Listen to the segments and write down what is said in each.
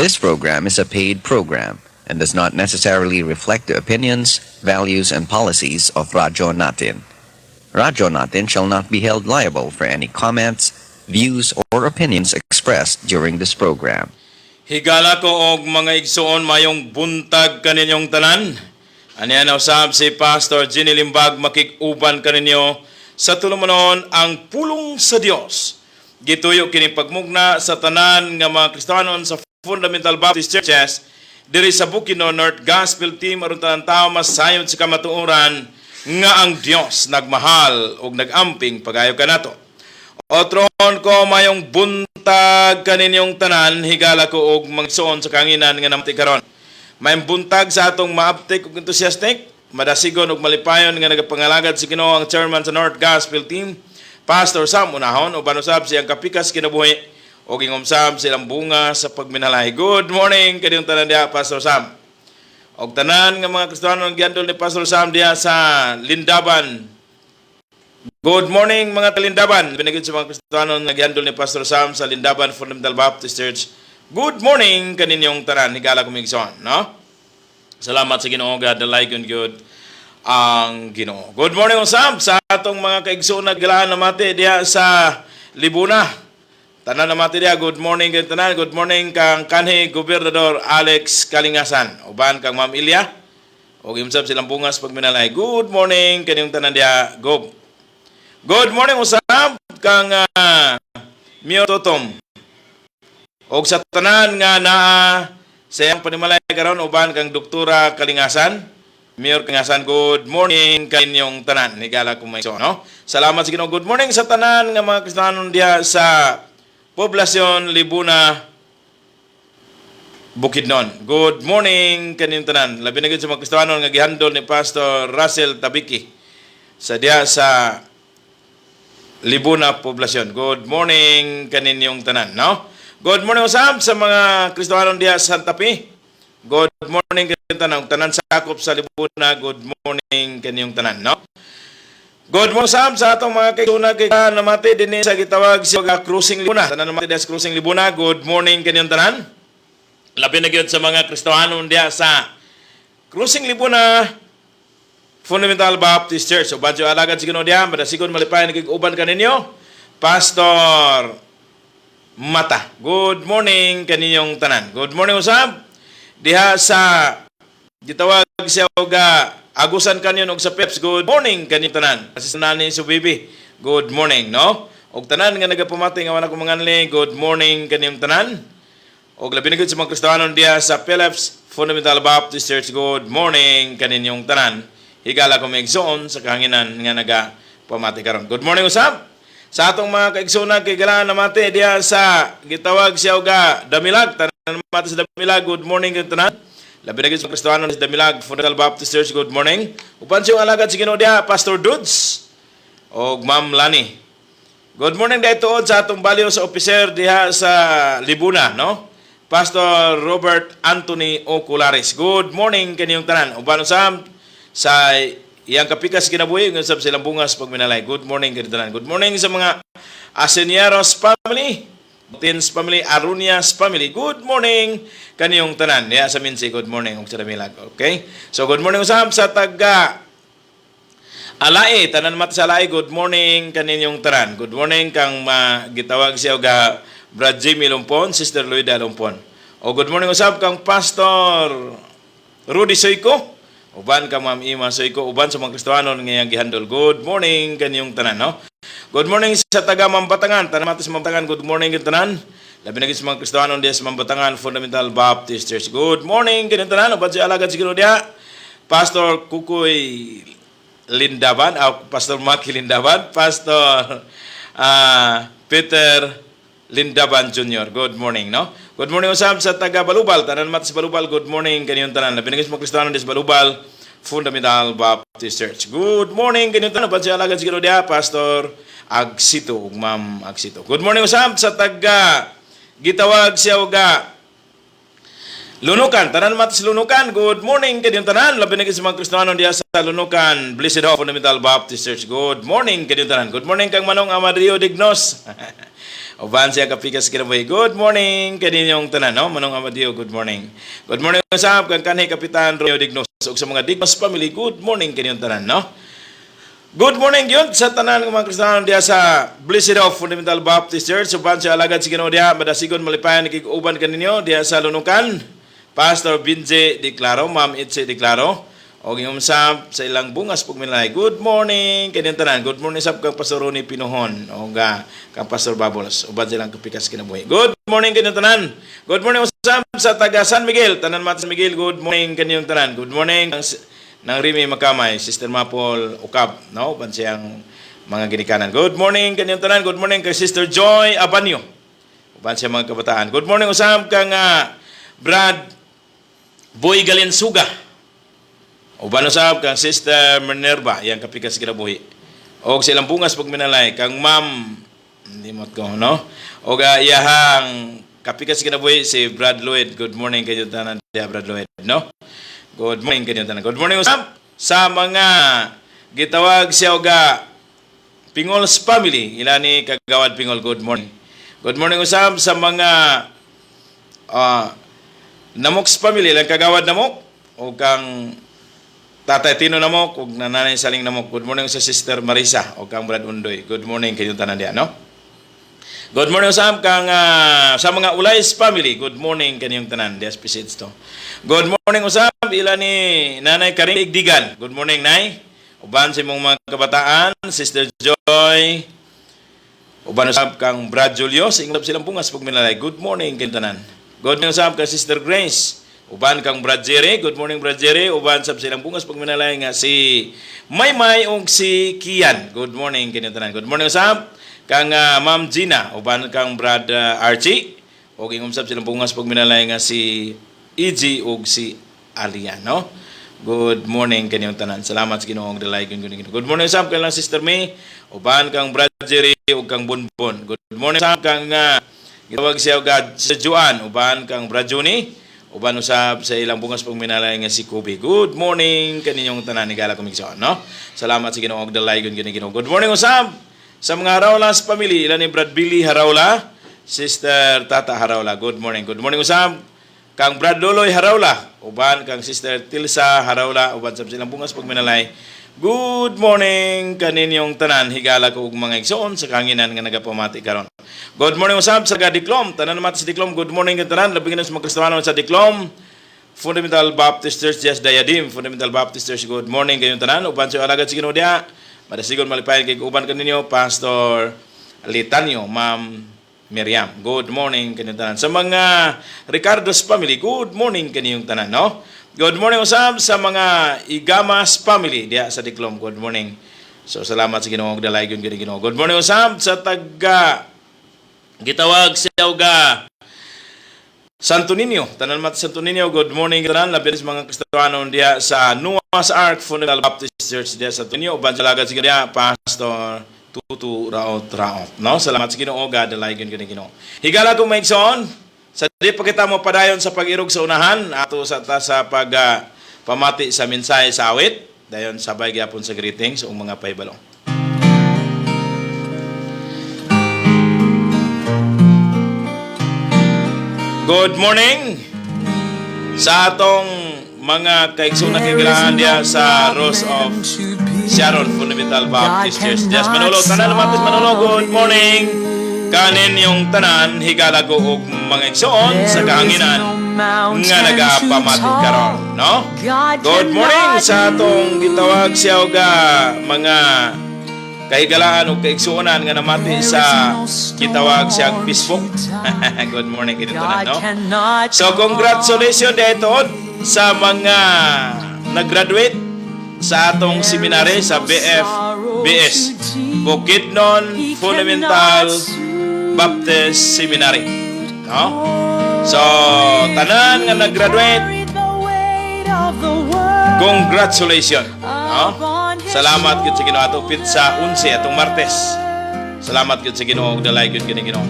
This program is a paid program and does not necessarily reflect the opinions, values, and policies of Radyo Natin. Radyo Natin shall not be held liable for any comments, views, or opinions expressed during this program. Higala ko og mga igsoon, mayong buntag kaninyong tanan. Aniya na usab si Pastor Ginny Limbag, makig-uban kaninyo sa tulumanon ang pulong sa Dios. Gituyo kini pagmugna sa tanan nga mga Kristiyanon sa Fundamental Baptist Churches diri sa Bukidnon North Gospel Team aron tanan tao masayod sa kamatuoran nga ang Dios nagmahal ug nagamping pagayo kanato. Otron ko, mayong buntag kaninyong tanan, higala ko og mga igsoon sa kahanginan nga namati karon. Mayong buntag sa atong maabtik ug enthusiastic, madasigon ug malipayon nga nagapangalagad sa Ginoo, ang chairman sa North Gospel Team, Pastor Sam Unahon, uban usab siyang kapikas kinabuhi ug ingumsab silang bunga sa pagminalay. Good morning kaninyong tanan diha, Pastor Sam. Og tanan nga mga Kristiyano ang gihandol ni Pastor Sam diha sa Lindaban. Good morning, mga talindaban. Binagid sa mga Kristiyano nga gihandol ni Pastor Sam sa Lindaban Fundamental Baptist Church. Good morning kaninyong tanan. Higala ko, igsoon, no? Salamat sa Ginoo, God dalaygon gyud ang Ginoo. Good morning usab sa atong mga kaigsoon na gilaan namati diha sa Libuna. Tanan namati diha, good morning kay tanan. Good morning kang kanhi Gobernador Alex Kalingasan. Uban kang Ma'am Ilya. Og imsab silang bungas pagminalay. Good morning kaninyong tanan diha. Go. Good morning usab kang Mio Totom. Og sa tanan nga naa sa iyang panimalay karon uban kang Doktora Kalingasan, Mayor Kalingasan, good morning kaninyong tanan. Higala ko may so, no? Salamat sa Ginoo. Good morning sa tanan nga mga Kristiyanon diha sa Poblasyon Libuna, Bukidnon. Good morning kaninyong tanan. Labi na gyud sa mga Kristiyano nga gihandol ni Pastor Russell Tabiki sa diha sa Libuna Poblasyon. Good morning kaninyong tanan, no? Good morning usab sa mga Kristiyano diha sa Santa Fe. Good morning kaninyong tanan. Ug tanan sakop sa Libuna, good morning kaninyong tanan, no? Good morning usab sa atong mga kaigsoon kay namati dinhi sa gitawag sa Cruising Libuna. Tanan namati diha sa Cruising Libuna, good morning kaninyong tanan. Labi na gyud sa mga Kristiyano diha sa Cruising Libuna Fundamental Baptist Church. So, badyo alagad sa Ginoo diha, madasigon malipay nagig-uban kaninyo. Pastor Mata. Good morning kaninyong tanan. Good morning usab diha sa gitawag siya og Agusan Canyon og sa Peps. Good morning kaninyong tanan. Kasi nani Subibi. Good morning, no? Og tanan nga nagapamati nga wala ko manganli, good morning kaninyong tanan. Og labi na gyud sa mga Kristiyano diha sa Phillips Fundamental Baptist Church, good morning kaninyong tanan. Higala ko igsoon sa kahanginan nga naga pamati karon. Good morning usab sa atong mga kaigsoon kay galaan namati diha sa gitawag siya og Damilag. Tanan namati sa Damilag, good morning kaninyong tanan. Labi na gyud sa Kristiyano sa Damilag Fundamental Baptist Church, good morning. Uban siyang alagad sa Ginoo diha, Pastor Dudes og Ma'am Lani. Good morning dahil tuod sa atong baliw sa officer diha sa Libuna, no? Pastor Robert Anthony Oculares. Good morning kaniyong tanan. Uban usab sa iyang kapikas kinabuhi nga sab silang bungas pagminalay. Good morning kaniyong tanan. Good morning sa mga Asenieros family, Tins family, Arunias family. Good morning kaniyong tanan. Diha sa Minsi, good morning ug sa Damilag. Okay? So good morning usab sa taga Alae, tanan mat sa Alae, good morning kaninyong tanan. Good morning kang gitawag siya og Brad Jimmy Lumpon, Sister Luida Lumpon. O good morning usab kang Pastor Rudy Soyko. Uban kang Ma'am Ima Soyko, uban sa mga Kristiyano nga iyang gihandol. Good morning kaninyong tanan, no? Good morning sa taga Mambatangan, tanan mat sa Mambatangan, good morning kaninyong tanan. Labi na gyud sa mga Kristiyano diha sa Mambatangan Fundamental Baptist Church. Good morning kaninyong tanan, uban sa alagad sa Ginoo diha. Pastor Kukoy Lindaban, Pastor Maki Lindaban, Pastor Peter Lindaban Jr. Good morning, no? Good morning usab sa taga Balubal, tanan mat sa Balubal, good morning kaniyong tanan. Labi na gyud sa mga Kristiyano sa Balubal Fundamental Baptist Church. Good morning kaniyong tanan, uban sa alagad sa Ginoo diha, Pastor Agsito ug Ma'am Agsito. Good morning usab sa taga gitawag siya og Lunukan, tanan mat sa Lunukan. Good morning kaninyong tanan. Labi na gyud sa mga Kristiyano diha sa Lunukan, Blessed Hope Fundamental Baptist Church. Good morning kaninyong tanan. Good morning kang Manong Amadeo Dignos. Uban siya kapikas kinabuhi. Good morning kaninyong tanan, no? Manong Amadeo, good morning. Good morning usab kang kanhi Kapitan Romeo Dignos ug sa mga Dignos family, good morning kaninyong tanan, no? Good morning yun sa tanan ng mga Kristiyano diya sa Blessed Hope Fundamental Baptist Church. Uban sa alagad si Ginoo diya, madasigon malipayan nakig-uban kaninyo diya sa Lunukan. Pastor Binje Declaro, Ma'am Itze Declaro. O ingom sa ilang bungas pugminalay. Good morning kaninyong tanan. Good morning sab kang Pastor Ronnie Pinuhon o ga kang Pastor Bubbles. Uban silang kapikas kinabuhi. Good morning kaninyong tanan. Good morning usab sa taga San Miguel. Tanan mat San Miguel, good morning kaninyong tanan. Good morning ng Rimi Makamay, Sister Mapol Ukab, no? Uban siyang mga ginikanan. Good morning kaninyong tanan. Good morning kay Sister Joy Abanyo. Uban siya mga kabataan. Good morning usab kang Brad Boy Galensuga. Uban usab kang Sister Minerva, yang kapikas kinabuhi. Og sa ilang bungas pagminalay kang Ma'am limot ko, no? Og iyahang kapikas kinabuhi si Brad Lloyd. Good morning kayo tanan diya, Brad Lloyd, no? Good morning kayo tanan. Good morning usab sa mga gitawag siya og Pingol's family. Ilani Kagawad Pingol, good morning. Good morning usab sa mga Namok's family, ilang Kagawad Namok o kang Tatay Tino Namok ug Nanay Saling Namok. Good morning sa Sister Marisa o kang Brad Undoy. Good morning kayo tanan diya, no? Good morning usab kang sa mga Ulays family. Good morning kaniyong tanan diya sa to. Good morning usab ila ni Nanay Karing Igdigan. Good morning, Nay. Uban sa imong mga kabataan, Sister Joy. Uban usab kang Brad Julio, sa ingong silang bungas pagminalay. Good morning kayong tanan. Good morning usab kang Sister Grace. Uban kang Brad Jerry. Good morning, Brad Jerry. Uban sab silang bungas pagminalay nga si Maymay ug si Kian. Good morning kanyang tanan. Good morning usab kang Ma'am Gina. Uban kang Brad Archie. Ug ingom sab silang bungas pagminalay nga si EG ug si Alia, no? Good morning kanyang tanan. Salamat sa Ginoong dalaygon gud Ginoo. Good morning usab kang lang Sister May. Uban kang Brad Jerry ug kang Bonbon. Good morning usab kang gitawag siya og sa Juan. Uban kang Brad Juni. Uban usab sa ilang bungas pagminalay nga si Kobe. Good morning kaninyong tanan, ni gala kumigsoon, no? Salamat sa Ginoo og dalaygon gud Ginoo. Good morning usab sa mga Harawlas family, ilan ni Brad Billy Harawla, Sister Tata Harawla. Good morning. Good morning usab kang Brad Loloy Harawla, uban kang Sister Tilsa Harawla, uban sa silang bungas pagminalay. Good morning kaninyong tanan, higala ko og mga igsoon sa kanginan nga nagapamati karon. Good morning usab sa Diklom, tanan naman sa Diklom, good morning kang tanan, labi na sa mga Kristiyano sa Diklom. Fundamental Baptist Church, yes, Diadim, Fundamental Baptist Church, good morning kayong tanan, uban sa alagad sa Ginoo diha. Madasigon malipayon kay uban kaninyo, Pastor Litanyo, Ma'am Miriam. Good morning kaninyong tanan. Sa mga Ricardo's family, good morning kaninyong tanan, no? Good morning usab sa mga Igamas family diha sa Diklom. Good morning. So salamat sa Ginoo og dalaygon gid Ginoo. Good morning usab sa taga gitawag siya og Santo Niño, tanan mat Santo Niño, good morning tanan, labi sa mga Kristiyano diha sa Noah's Ark Fundamental Baptist Church diha sa Santo Niño, uban sa alagad sa diha, Pastor Tutu Raot Raot. No? Salamat sa Ginoo, God dalaygon gid Ginoo. Higala kong maigsoon, sa di pa kita mo padayon sa pag-irog sa unahan, ato sa ta sa pag pamati sa mensahe sa awit, dayon sabay gyapon sa greetings ug mga pahibalo. Good morning sa atong mga kaigsoon na kigilahan diha sa Rose of Sharon Fundamental Baptist Church. Dias Manolo, tanan Matis Manolo, good morning. Kanin yung tanan, higala ko og mga igsoon sa kahanginan nga nagapamati karon, no? Good morning sa atong gitawag siya og mga kahigalaan ug kaigsuonan nga namati sa gitawag siya og Facebook. Good morning kini tanan, no? So congratulations dito sa mga nag-graduate sa atong seminary sa BFBS, Bukidnon Fundamental Baptist Seminary. No? So, tanan nga nag-graduate, congratulations. No? Salamat gyud sa Ginoo atong pitsa 11 atong Martes. Salamat gyud sa Ginoo ug dalay gyud kini Ginoo.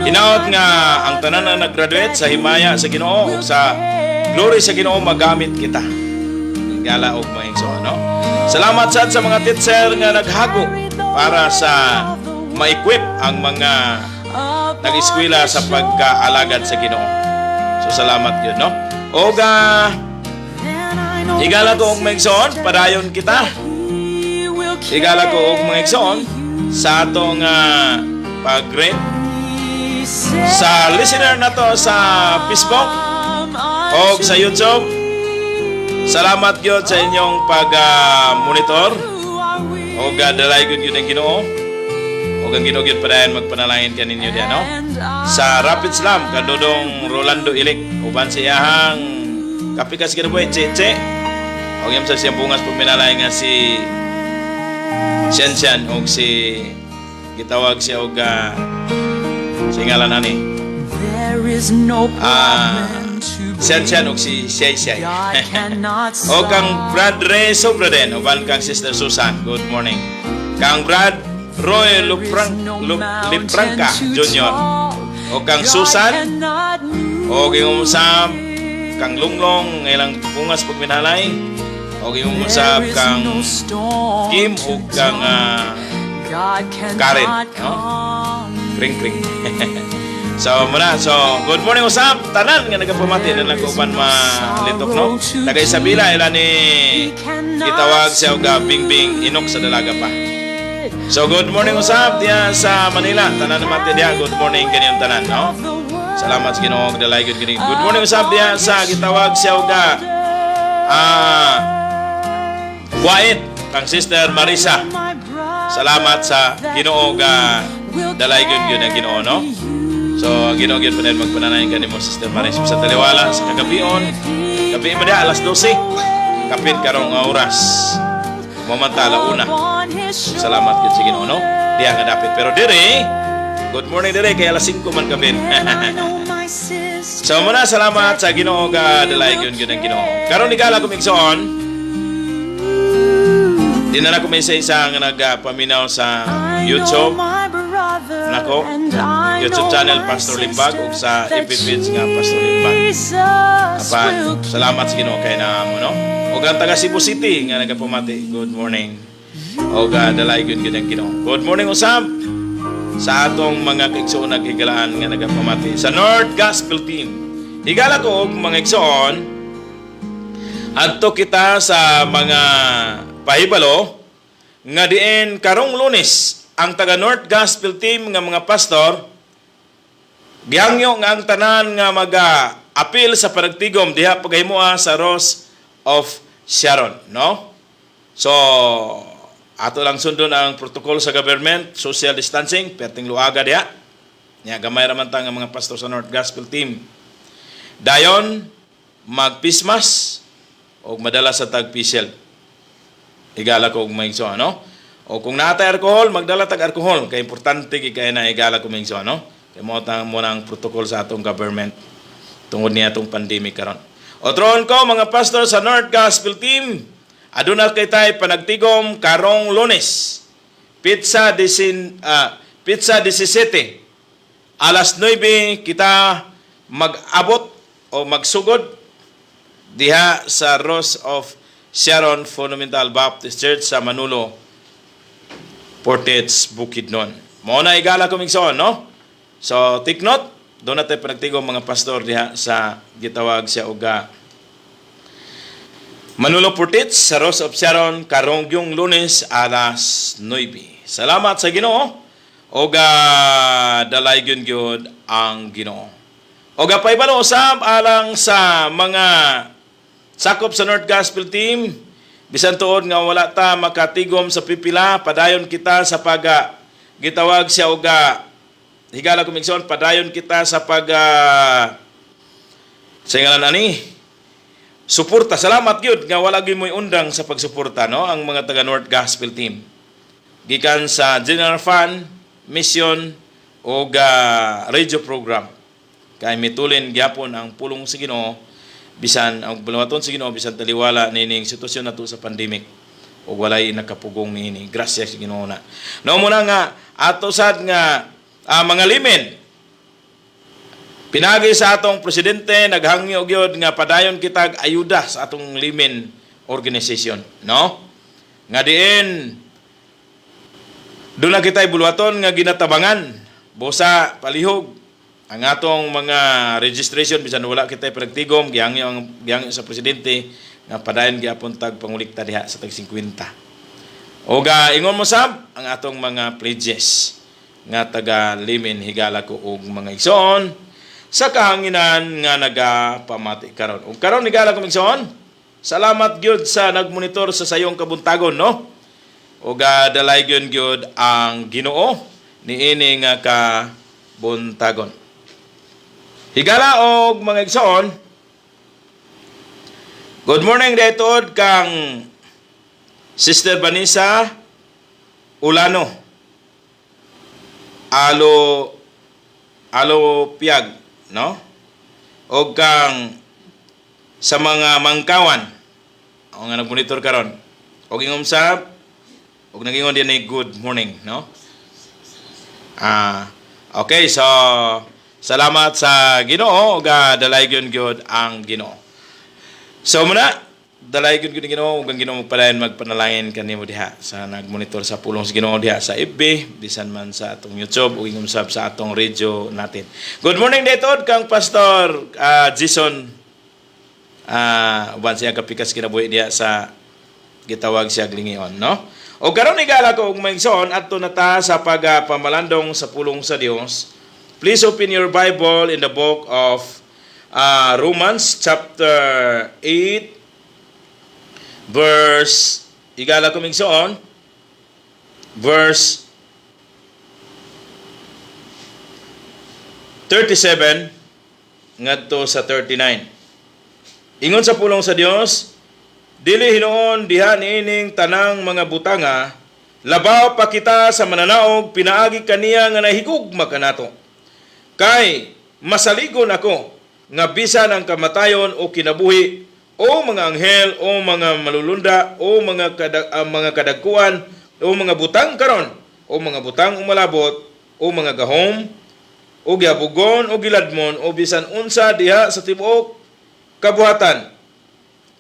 Hinaot nga ang tanan nga nag-graduate sa himaya sa Ginoo ug sa glory sa Ginoo magamit kita. Gala og mga igsoon, no? Salamat sad sa mga teacher nga naghago para sa ma-equip ang mga nag-eskwela sa pagkaalagad sa Ginoo. So salamat gyud, no? Og higala ko og mga igsoon, padayon kita. Higala ko og mga igsoon sa atong pag-greet sa listener na to sa Facebook o sa YouTube. Salamat gyud sa inyong pag-monitor o dalay gyud gyud ang Ginoo. O ang Ginoo gyud padayon magpanalangin kaninyo diyan, no? Sa Rapid Slam, kadudong Rolando Ilik, uban sa iyahang kapikas kinabuhi, Cheche. O sa siyang bungas pagminalay nga si Sian Sian og si gitawag siya og sa ngalan ani There is no problem too Sian big Sian og si Shay Shay. God cannot O kang Brad Ray Sobraden uban kang Sister Susan, good morning. Kang Brad Roy Lupranca Jr. O kang Susan o kang usab kang Lunglong nga ilang bungas pagminalay o kang usab kang Kim o kang Karen, no? Kring kring. So muna, so good morning usab tanan nga nagapamati na lang ko uban malitok, no. Taga Isabela, ila ni gitawag siya og Bingbing Inok sa dalaga pa. So good morning usab diya sa Manila, tanan naman diya, good morning kaniyong tanan, no. Salamat sa Ginoo, dalay gyud kini. Good morning usab diya sa gitawag siya og Kuwait, kang Sister Marisa. Salamat sa Ginoo ga dalay gyud gyud ang Ginoo, no. So ang Ginoo gyud pa magpananayin kanimo, Sister Marisa, sa taliwala sa kagabion. Gabi mo diya alas 12. Kapit karong nga oras. Mamanta una. Salamat gyud sa Ginoo, no. Diya nga dapit, pero dire good morning dire kay alas 5 man kapit. So muna, salamat sa Ginoo ga dalay gyud gyud ang Ginoo. Karon higala ko igsoon. Di na ko may isa-isa nga nagpaminaw sa YouTube. Nako, YouTube channel Pastor Limbag ug sa FB page nga Pastor Limbag. Apan, salamat sa Ginoo kay na mo, no. Ug ang taga Cebu City nga nagapamati, good morning. Og dalay gyud gyud ang Ginoo. Good morning usab sa atong mga kaigsoon naghigalaan nga nagapamati sa North Gospel Team. Higala ko og mga igsoon, adto kita sa mga pahibalo nga diin karong Lunes ang taga North Gospel Team nga mga pastor gihangyo nga ang tanan nga maga apil sa panagtigom diha pagahimoa sa Rose of Sharon, no? So ato lang sundon ang protocol sa government, social distancing, perting luaga diha. Nya gamay ra man ta nga mga pastor sa North Gospel Team. Dayon magpismas og madala sa tag pisil. Higala ko og mga igsoon, no? O kung naatay alcohol, magdala tag alcohol kay importante gid kay na, higala ko mga igsoon, no? Kay mo ta mo ang protocol sa atong government tungod niya atong pandemic karon. Otron ko mga pastor sa North Gospel Team, aduna kay tay panagtigom karong Lunes. Petsa 17. Alas 9 kita mag-abot o magsugod diha sa Rose of Sharon Fundamental Baptist Church sa Manulo, Portage, Bukidnon. Mao na, higala ko igsoon, no? So, take note, duna tay panagtigom mga pastor diha sa gitawag siya og Manulo Portage sa Rose of Sharon karong yung Lunes alas 9. Salamat sa Ginoo og dalay gyud gyud ang Ginoo. Og paibalo usab alang sa mga sakop sa North Gospel Team, bisan tuod nga wala ta makatigom sa pipila, padayon kita sa paga gitawag siya og higala ko igsoon, padayon kita sa pag sa ngalan ani suporta. Salamat gyud nga wala gyud mo'y undang sa pagsuporta, no, ang mga taga North Gospel Team. Gikan sa General Fund, Mission o radio program. Kay mitulin gyapon ang pulong sa Ginoo bisan ang buluhaton sa Ginoo bisan taliwala nining sitwasyon nato sa pandemic ug walay nakapugong niini. Grasya sa Ginoo na. No mo na nga ato sad nga mga limen. Pinagi sa atong presidente naghangyo gyud nga padayon kitag ayuda sa atong limen organization, no? Nga diin duna kitay buluhaton nga ginatabangan Busa palihog ang atong mga registration, bisan wala kita panagtigom, gihangyo ang gihangyo sa presidente nga padayon gyapon tag pangulikta diha sa tag 50. Og ingon mo sab ang atong mga pledges nga taga Limin, higala ko og mga igsoon sa kahanginan nga nagapamati karon. Ug karon, higala ko igsoon, salamat gyud sa nagmonitor sa sayong kabuntagon, no? Ug dalaygon gyud ang Ginoo niini nga kabuntagon. Higala og mga igsoon, good morning daytood kang Sister Vanessa Ulano Alo Alo Piag, no? Og kang sa mga Mangkawan ang nga nagmonitor karon. Og ingom sa og nagingon din ay good morning, no? Ah, okay, so salamat sa Ginoo ug dalaygon gyud ang Ginoo. So muna, dalaygon gyud ang Ginoo ug ang Ginoo magpadayon magpanalangin kanimo diha sa nagmonitor sa pulong sa Ginoo diha sa FB, bisan man sa atong YouTube ug ingom sab sa atong radio natin. Good morning daytood kang Pastor Jason, uban siya kapikas kinabuhi diha sa gitawag siya Lingion, no? O karon, higala ko og mga igsoon, adto na ta sa pagpamalandong sa pulong sa Dios. Please open your Bible in the book of Romans chapter 8 verse, higala ko igsoon, verse 37 ngadto sa 39. Ingon sa pulong sa Dios, "Dili hinuon diha niining tanang mga butanga, labaw pa kita sa mananaog pinaagi kaniya nga nahigugma kanato. Kay masaligon ako nga bisan ang kamatayon o kinabuhi o mga anghel o mga malulunda o mga kadagkuan o mga butang karon o mga butang umalabot o mga gahom o gihabugon o giladmon o bisan unsa diha sa tibuok kabuhatan,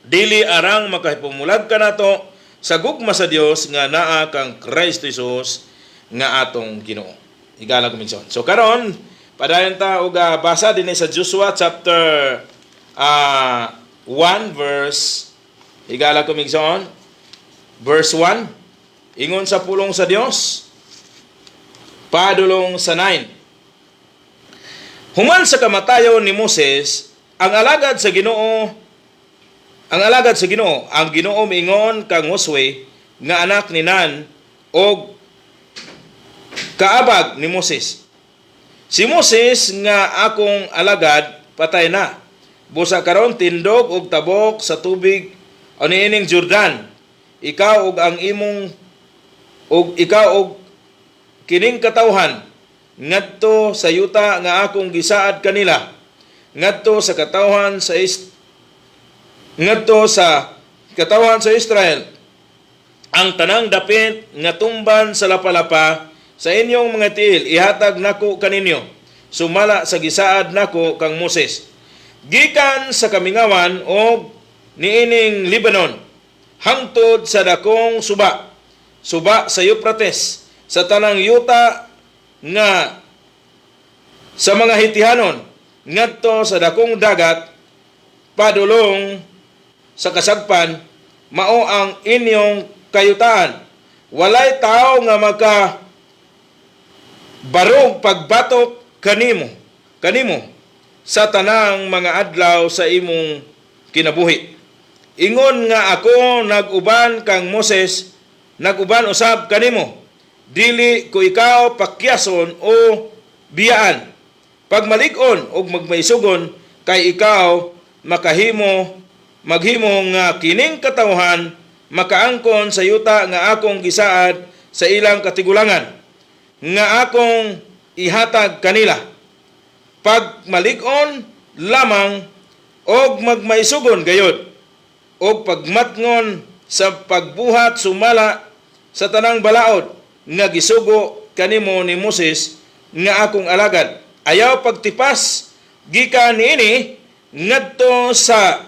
dili arang makahipumulag kanato sa gugma sa Dios nga naa kang Kristo Jesus nga atong Ginoo." Higala ko minsan. So karon, padayon ta og basa dinhi sa Joshua chapter 1 verse, higala ko minsan, verse 1. Ingon sa pulong sa Dios padulong sa 9. Human sa kamatayon ni Moses, ang alagad sa Ginoo, ang alagad sa Ginoo, ang Ginoo miingon kang Josue nga anak ni Nan og kaabag ni Moses: "Si Moses nga akong alagad patay na. Busa karon tindog og tabok sa tubig o niining Jordan. Ikaw og ang imong og ikaw og kining katawhan ngadto sa yuta nga akong gisaad kanila, ngadto sa katawhan sa Israel. Ang tanang dapit nga tumban sa lapalapa sa inyong mga tiil ihatag nako kaninyo, sumala sa gisaad nako kang Moses, gikan sa kamingawan og niining Lebanon hangtod sa dakong suba, suba sa Euphrates, sa tanang yuta nga sa mga Hitihanon ngadto sa dakong dagat padulong sa kasagpan, mao ang inyong kayutaan. Walay tao nga maka barog pagbatok kanimo sa tanang mga adlaw sa imong kinabuhi. Ingon nga ako nag-uban kang Moses, nag-uban usab kanimo. Dili ko ikaw pakyason o biyaan. Pagmalig-on og magmaisugon kay ikaw makahimo maghimo nga kining katawhan makaangkon sa yuta nga akong gisaad sa ilang katigulangan nga akong ihatag kanila. Pagmalig-on lamang og magmaisugon gayod og pagmatngon sa pagbuhat sumala sa tanang balaod nga gisugo kanimo ni Moses nga akong alagad. Ayaw pagtipas gikan niini ngadto sa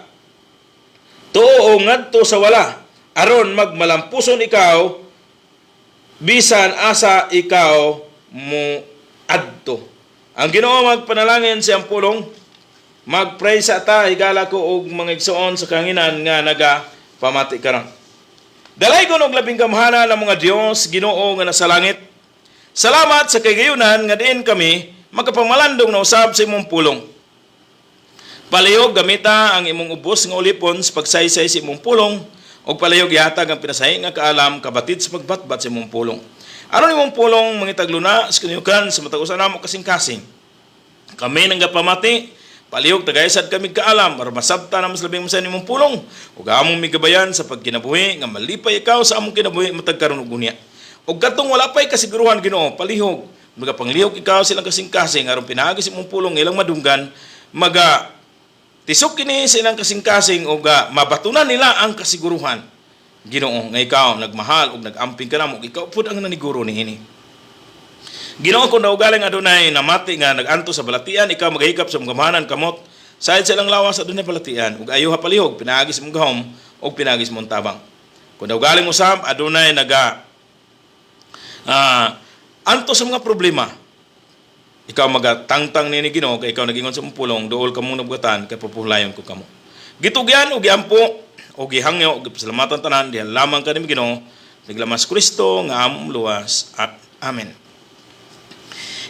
tuo o ngadto sa wala, aron magmalampuson ikaw bisan asa ikaw mo Adto. Ang Ginoo magpanalangin sa iyang pulong, mag-pray sa ta, higala ko og mga igsoon sa kahanginan nga naga pamati karon. Dalaygon og labing gamhanan ang mga Dios, Ginoo nga nasa langit. Salamat sa kagayunan nga diin kami makapamalandong na usab sa imong pulong. Palihog gamita ang imong ubos nga ulipon sa pagsaysay sa imong pulong ug palihog ihatag ang pinasahi nga kaalam kabatid sa pagbatbat sa imong pulong. Aron imong pulong mangitag luna sa kaniukan sa matag usa namo kasing-kasing. Kami nang gapamati, palihog tagay sad kami kaalam aron masabta namo sa labing masayon imong pulong ug among migabayan sa pagkinabuhi nga malipay ikaw sa among kinabuhi matag karon ug unya. Ug katong wala pay kasiguruhan, Ginoo, palihog magapanglihok ikaw silang kasing-kasing aron pinaagi sa imong pulong ilang madunggan, maga tisok kini sa ilang kasing-kasing ug mabatunan nila ang kasiguruhan, Ginoo, nga ikaw nagmahal ug nag-amping kanamo, ikaw pud ang naniguro niini. Ginoo, kung naugaling adunay namati nga nag-anto sa balatian, ikaw magahikap sa imong gamhanan kamot sayad sa ilang lawas adunay balatian ug ayuha palihog pinaagi sa imong gahom ug pinaagi sa imong tabang. Kung naugaling usab adunay naga anto sa mga problema, ikaw magatangtang nini, Ginoo, kay ikaw nagingon sa imong pulong, "Duol kamong nabugatan kay papuhlayon ko kamo." Gitugyan ug giampo ug gihangyo ug gipasalamatan tanan diha lamang kanimo, Ginoo, naglamas Kristo nga among luwas at amen.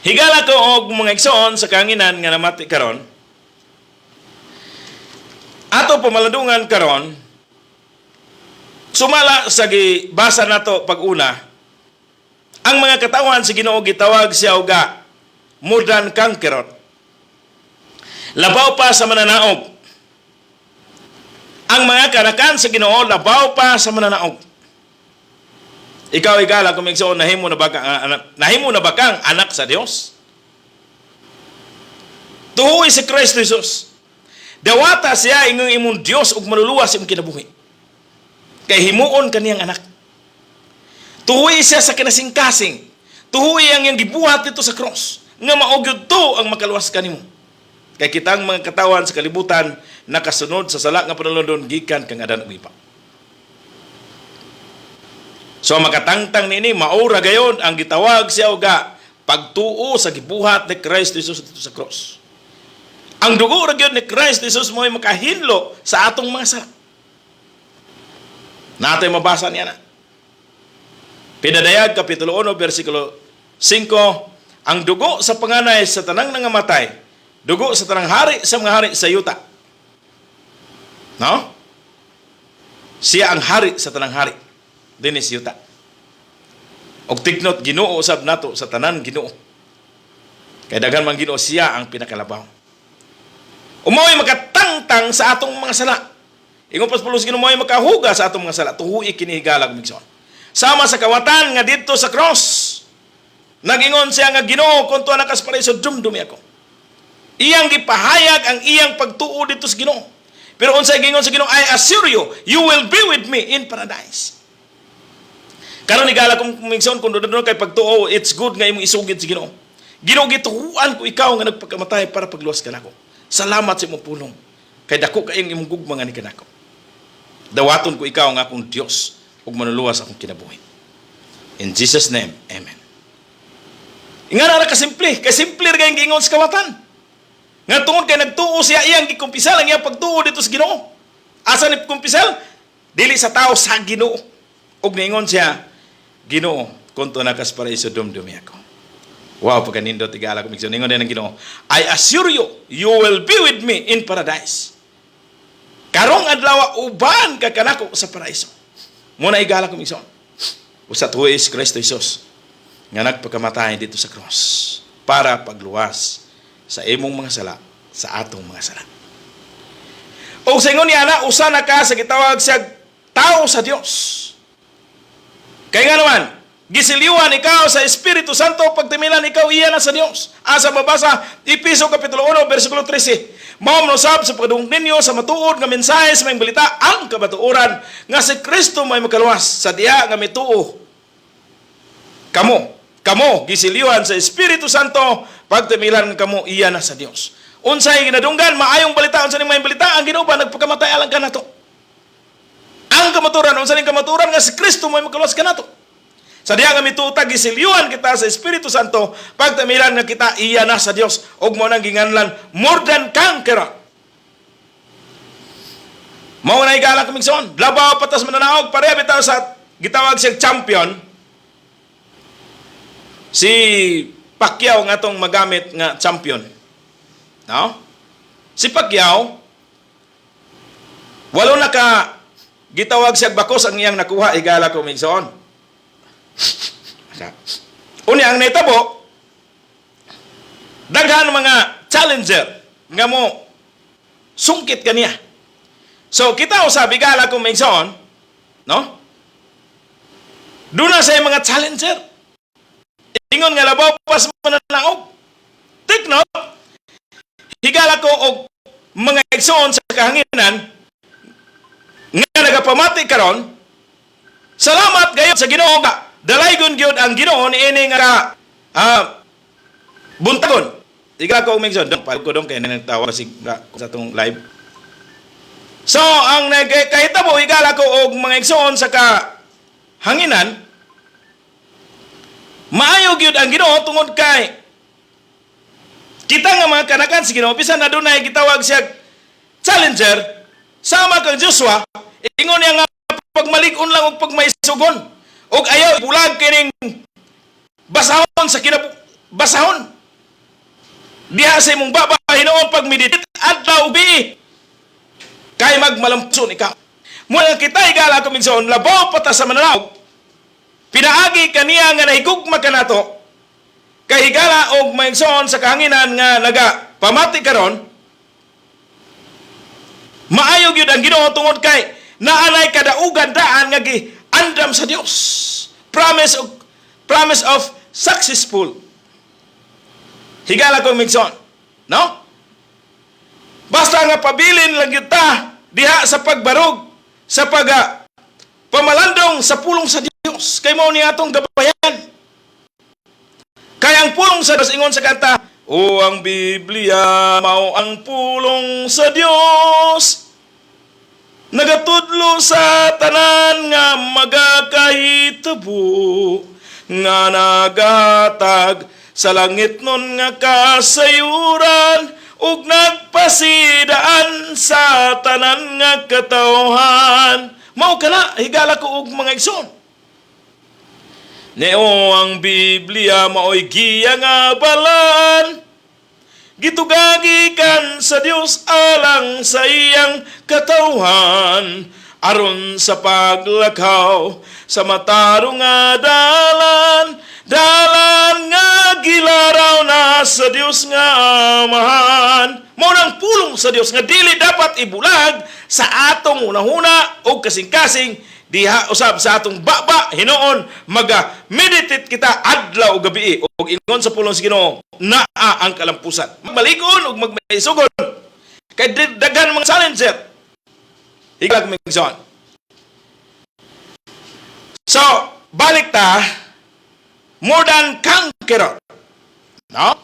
Higala ko og mga igsoon sa kahanginan nga namati karon. Ato pamalandungan karon sumala sa gibasa nato pag-una, ang mga katawan sa Ginoo gitawag siya og more than conqueror. Labaw pa sa mananaog. Ang mga kanakan sa Ginoo labaw pa sa mananaog. Ikaw, higala kung igsoon, nahimo na ba kang anak sa Dios? Tuohi si Kristo Jesus. Dawata siya ingong imong Dios ug maluluwas imong kinabuhi. Kay himuon kaniyang anak. Tuohi siya sa kinasingkasing. Tuohi ang iyang gibuhat dito sa cross. Nga mao gyud to ang makaluwas kanimo. Kay kitang mga katawan sa kalibutan nakasunod sa sala nga panulundon gikan kang Adan ug Eva. So makatangtang niini maura gayon ang gitawag siya og pagtuo sa gibuhat ni Kristo Jesus dito sa cross. Ang dugo ra gyud ni Kristo Jesus mo'y makahinlo sa atong mga sala. Natay mabasa niya na. Pinadayag Kapitulo 1 versikulo 5, ang dugo sa panganay sa tanang nangamatay, dugo sa tanang hari sa mga hari sa yuta. No? Siya ang hari sa tanang hari dinhi sa yuta. Og take note, Ginoo usab nato sa tanan Ginoo. Kay daghan man Ginoo, siya ang pinakalabaw. Umoy makatangtang sa atong mga sala. Ingon pas pulos Ginoo mo'y makahuga sa atong mga sala. Tuohi kini, higala kong igsoon. Sama sa kawatan nga didto sa cross. Nagingon siya nga, "Ginoo, kung tuwa na kas paraiso, dumdumi ako." Iyang gipahayag ang iyang pagtuo dito sa Ginoo. Pero unsay gingon sa Ginoo? "I assure you, you will be with me in paradise." Karon, higala kong igsoon, kung doon kay pagtuo, it's good nga imong isugid sa Ginoo. "Ginoo, gituohan ko ikaw nga nagpakamatay para pagluwas kanako. Salamat sa imong pulong. Kay dako kayong imong gugma nga ni kanako. Dawaton ko ikaw nga akong Dios ug manuluwas akong kinabuhi. In Jesus' name, amen." Ingana ra kasimple, kay simple ra kayong giingon sa kawatan. Nga tungod kay nagtuo siya, iyang gikumpisal ang iyang pagtuo dito sa Ginoo. Asa ni kumpisal? Dili sa tao, sa Ginoo. Ug niingon siya, "Ginoo, kung na kas paraiso, dumdumi ako." Wow, pagkanindot, higala ko igsoon. Ningon din ang Ginoo, "I assure you, you will be with me in paradise." Karong adlaw uban ka kanako sa paraiso. Muna, higala ko igsoon. Usa tuohi is Kristo Jesus nga nagpakamatay dito sa cross para pagluwas sa imong mga sala, sa atong mga sala. O sa ingon niya na, usa na ka sa gitawag siya tao sa Dios. Kaya nga naman, gisiliwan ikaw sa Espiritu Santo, pagtimilan ikaw iya na sa Dios. Asa mabasa? Epeso Kapitulo 1, versikulo 13. Mao man usab sa pagkadungog ninyo sa matuod nga mensahe sa maayong balita, ang kabatuoran nga si Kristo may makaluwas, sa diha nga mituo kamo, kamo gisiliwan sa Espiritu Santo pagtimilan nga kamo iya na sa Dios. Unsay ginadunggan? Maayong balita. Unsa ning maayong balita? Ang Ginoo ba nagpakamatay alang kanato. Ang kamaturan, unsa ning kamaturan? Nga si Kristo may makaluwas kanato. Sa diha nga mituo ta, giselyuhan kita sa Espiritu Santo pagtamilan nga kita iya na sa Dios ug mao nang ginganlan more than conqueror. Mao na, higala ko, igsoon. Labaw pa tas mananaog, pareha bitaw sa gitawag siyang champion si Pacquiao nga atong magamit nga champion. No? Si Pacquiao, walo na ka gitawag siya bakos ang iyang nakuha, higala ko, igsoon. Unya ang nahitabo, daghan mga challenger nga mo sungkit kaniya. So kita usab, higala ko, igsoon, no? Doon na sa mga challenger. Ingon nga labaw pas mananaog. Take note, higala ko og mga igsoon sa kahanginan nga nagapamati karon, salamat gayud sa Ginoo nga dalaygon gyud ang Ginoo niini nga buntagon. Higala ko og mga igsoon, dong ko dong kay nagtawa sig sa atong live. So, ang nagkahitabo, higala ko og mga igsoon sa kahanginan, maayo gyud ang Ginoo tungod kay kita nga mga kanakan sa Ginoo, bisan na dunay gitawag siya challenger, sama kang Joshua, ingon niya nga pagmalig-on lang og pagmaisugon og ayaw bulag kining basahon sa kinab basahon diha sa imong baba hinuon pag-meditate adlaw gabii kay magmalampuson ikaw. Muna kita, higala ko, igsoon, labaw pa ta sa mananaog pinaagi kaniya nga nahigugma kanato. Kay higala og maigsoon sa kahanginan nga naga pamati karon, maayo gyud ang Ginoo tungod kay naanay kadaugan daan nga giandam sa Dios. Promise of successful. Higala ko, igsoon, no? Basta nga pabilin lang gyud ta diha sa pagbarog, sa pag pamalandong sa pulong sa Dios. Kay mao ni atong gabayan. Kay ang pulong sa Dios, ingon sa kanta, "O ang Biblia mao ang pulong sa Dios. Nagatudlo sa tanan nga magakahitabo, nga nagahatag sa langit nun nga kasayuran ug nagpasidaan sa tanan nga katawhan." Mao kana, higala ko og mga igsoon. Neo ang Biblia maoy giya nga balaan, gitugagi kan sa Dios alang sa iyang katawhan, aron sa paglakaw sa matarong nga dalan, dalan nga gilaraw na sa Dios nga Amahan. Mao nang pulong sa Dios nga dili dapat ibulag sa atong hunahuna o kasing-kasing diha usab sa atong baba hinuon maga meditate kita adlaw ug gabi ug ingon sa pulong sa Ginoo, naa ang kalampusan. Magligon ug magmaisugon kay daghan mga challenger, higala ko, igsoon. So balik ta, more than conqueror, no?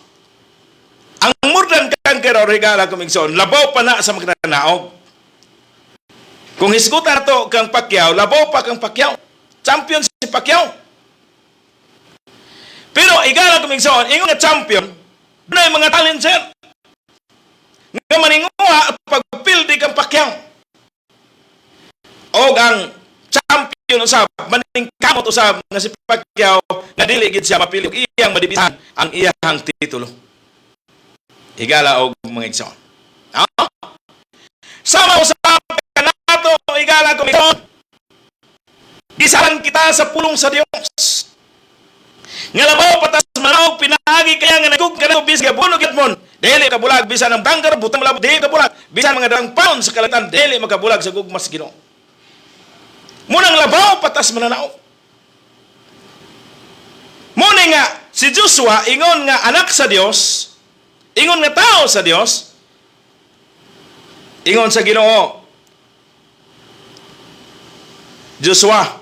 Ang more than conqueror, higala ko, igsoon, labaw pa na sa magnanaog. Kung hisgutan nato kang Pacquiao, labaw pa kang Pacquiao. Champion si Pacquiao. Pero higala ko, igsoon, ingon nga champion, dunay mga challenger nga maninguha at pagpildi kang Pacquiao. O ang champion usab maningkamot usab nga si Pacquiao nga dili gid siya mapili ug iyang madibisan ang iyang titulo. Higala og mga igsoon. No? Sama usab kanato, higala ko, igsoon. Gisalan kita sa pulong sa Dios. Nga labaw pa tas manaog pinaagi kaya nga nagug ka na bisag bunog mon. Dili ka bulag bisan ang banggar butang malabot, dili ka bulag bisan mga darang pound sa kalangitan, dili makabulag sa gugma sa Ginoo. Munang labaw pa tas mananaog. Muna nga si Joshua, ingon nga anak sa Dios, ingon nga tao sa Dios, ingon sa Ginoo, "Joshua,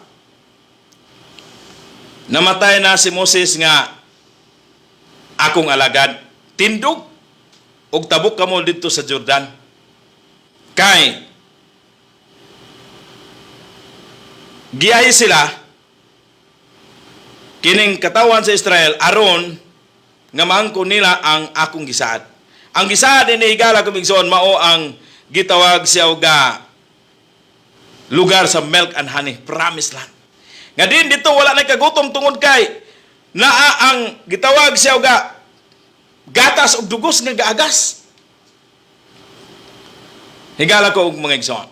namatay na si Moses nga akong alagad. Tindog og tabok kamo didto sa Jordan. Kay giyahi sila Kining katawan sa Israel aron nga maangkon nila ang akong gisaad. Ang gisaad ini, higala ko igsoon, mao ang gitawag siya ga lugar sa milk and honey, promised land. Nga din dito wala na kagutom tungod kay naa ang gitawag siya ga gatas ug dugos nga gaagas. Higala ko og mga igsoon.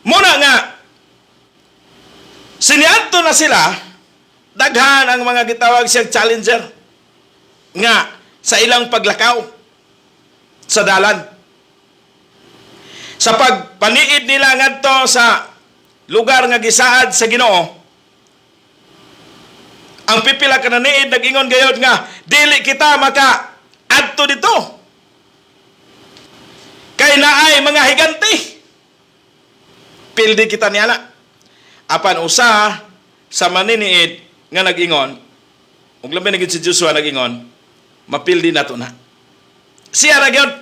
Muna nga siniadto na sila, daghan ang mga gitawag siyang challenger nga sa ilang paglakaw sa dalan. Sa pagpaniid nila ngadto sa lugar nga gisaad sa Ginoo, ang pipila ka naniid nag-ingon gayod nga dili kita maka adto dito kay naay mga higante, pildi kita niana. Apan usa sa maniniid nga nag-ingon, ug labi na gid si Joshua, nag-ingon, "Mapildi nato na." Siya ra gyud,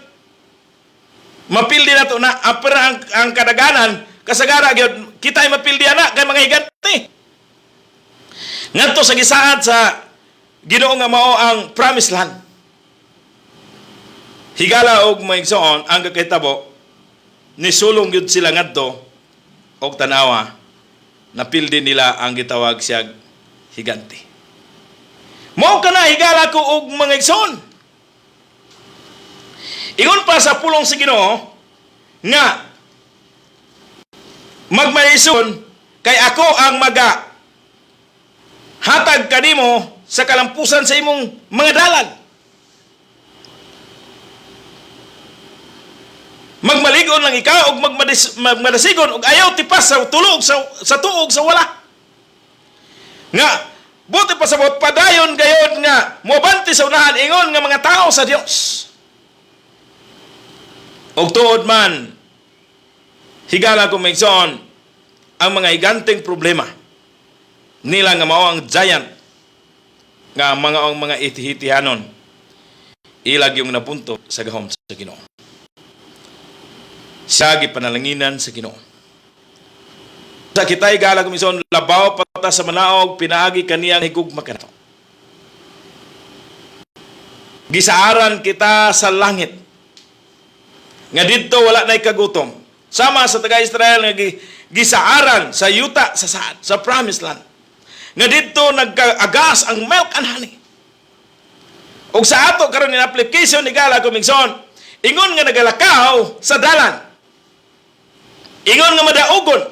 "Mapildi nato na." Pero ang kadaganan kasagara gyud, "Kita ay mapildi ana kay mga higante." Ngadto sa gisaad sa Ginoo nga mao ang promised land. Higala og mga igsoon, ang kakahitabo, nisulong gyud sila ngadto og tanawa, napildi nila ang gitawag siyag higante. Mao kana, higala ko og mga igsoon. Ingon pa sa pulong sa Ginoo nga magmaison kay ako ang maga hatag kanimo sa kalampusan sa imong mga dalan. Magmaligon lang ikaw og magmadasigon og ayaw tipas sa tulog sa tuog sa wala. Nga buti pasabot padayon gayod nga moabante sa unahan ingon nga mga tao sa Dios. Og tuod man, higala ko mga, ang mga higanteng problema nila nga mao ang giant nga mga ang mga itihitihanon, ilag yung napunto sa gahom sa Ginoo. Siya gipanalanginan sa Ginoo. Sa kita'y higala ko igsoon, labaw pa ta sa manaog pinaagi kaniyang higugma kanato. Gisaaran kita sa langit. Nga didto wala na'y kagutom. Sama sa taga-Israel nga gisaaran sa yuta sa saad, sa promised land. Nga didto nagkaagas ang milk and honey. Ug sa ato karon in application, higala ko igsoon, ingon nga nagalakaw sa dalan. Ingon nga madaugon.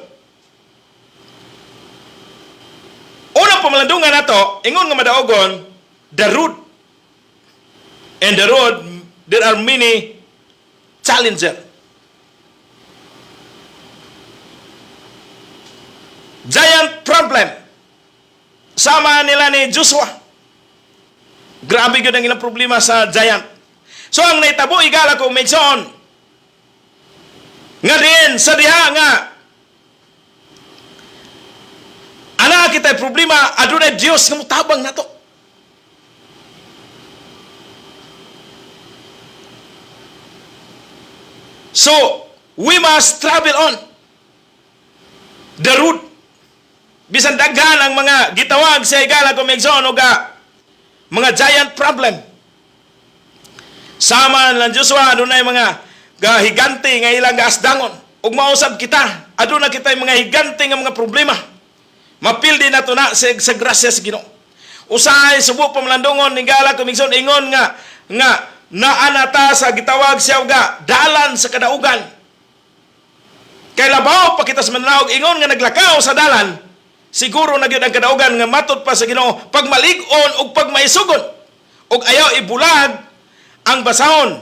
Unang pamalandungan nato, ingon nga madaugon, the road. And the road, there are many challenger. Giant problem. Sama nila ni Joshua. Grabe gyud ang ilang problema sa giant. So ang naitabo, higala ko igsoon, nga din sa diha nga ana kita problema, adunay Dios nga motabang nato. So, we must travel on the road. Bisan daghan ang mga gitawag sa higala ko igsoon og mga giant problem. Sama lang Joshua, adunay mga gahigante nga ilang gaasdangon. Ug mausab kita, aduna kita mga higante nga mga problema. Mapildi nato na sa grasya sa Ginoo. Usahay subo pamalandungon, higala ko igsoon, ingon nga nga naa na ta sa gitawag siya ga dalan sa kadaugan. Kay labaw pa kita sa mananaog ingon nga naglakaw sa dalan, siguro na gyud ang kadaugan nga matud pa sa Ginoo pagmalig-on ug pagmaisugon ug ayaw ibulag ang basahon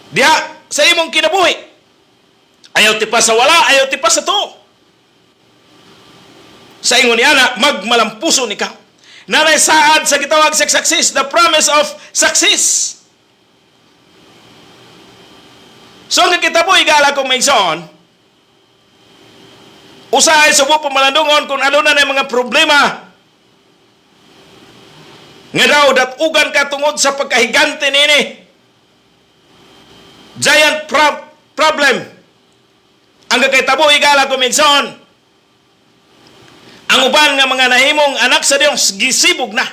diha sa imong kinabuhi. Ayaw tipas sa wala, ayaw tipas sa tuo. Sa ingon niya na magmalampuson ikaw. Nanay saad sa gitawag sa success, the promise of success. So ang kita po, higala kong maigsoon, usahay subo pamalandungon kung ano na mga problema nga daw datugan ka tungod sa pagkahigante nini. Giant problem. Ang kakitabo, higala ko igsoon, Ang uban nga mga nahimong anak sa Dios gisibog na.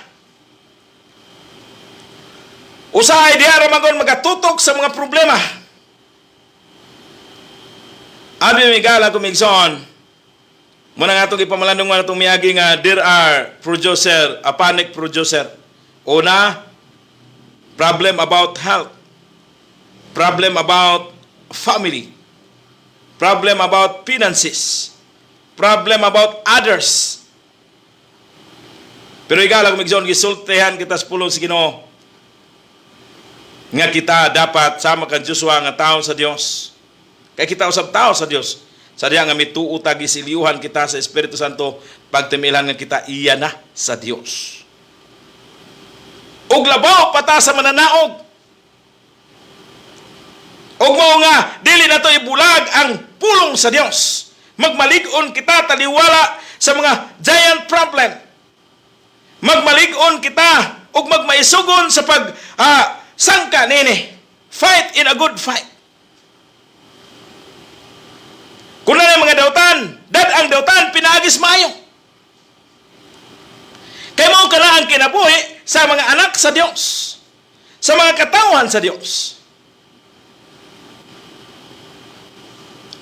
Usahay diha ra man magatutok sa mga problema. Abi, higala ko, igsoon, muna nga itong ipamalandong nga itong miyagi nga there are producer, a panic producer. Una, problem about health, problem about family, problem about finances, problem about others. Pero higala ko, igsoon, gisultihan kita sa pulong sa Ginoo nga kita dapat sama kang Joshua nga tao sa Dios. Kay kita usab tao sa Dios. Sa diya nga mituo ta, giselyuhan kita sa Espiritu Santo pagtimilhan nga kita iya na sa Dios. Ug labaw pa ta sa mananaog. Ug mao nga dili nato ibulag ang pulong sa Dios. Magmalig-on kita taliwala sa mga giant problem. Magmalig-on kita ug magmaisugon sa pag sangka nini. Fight in a good fight. Kung na mga dautan, dad ang dautan, pinaagis maayo. Kay mao kana ang kinabuhi sa mga anak sa Dios, sa mga katawhan sa Dios.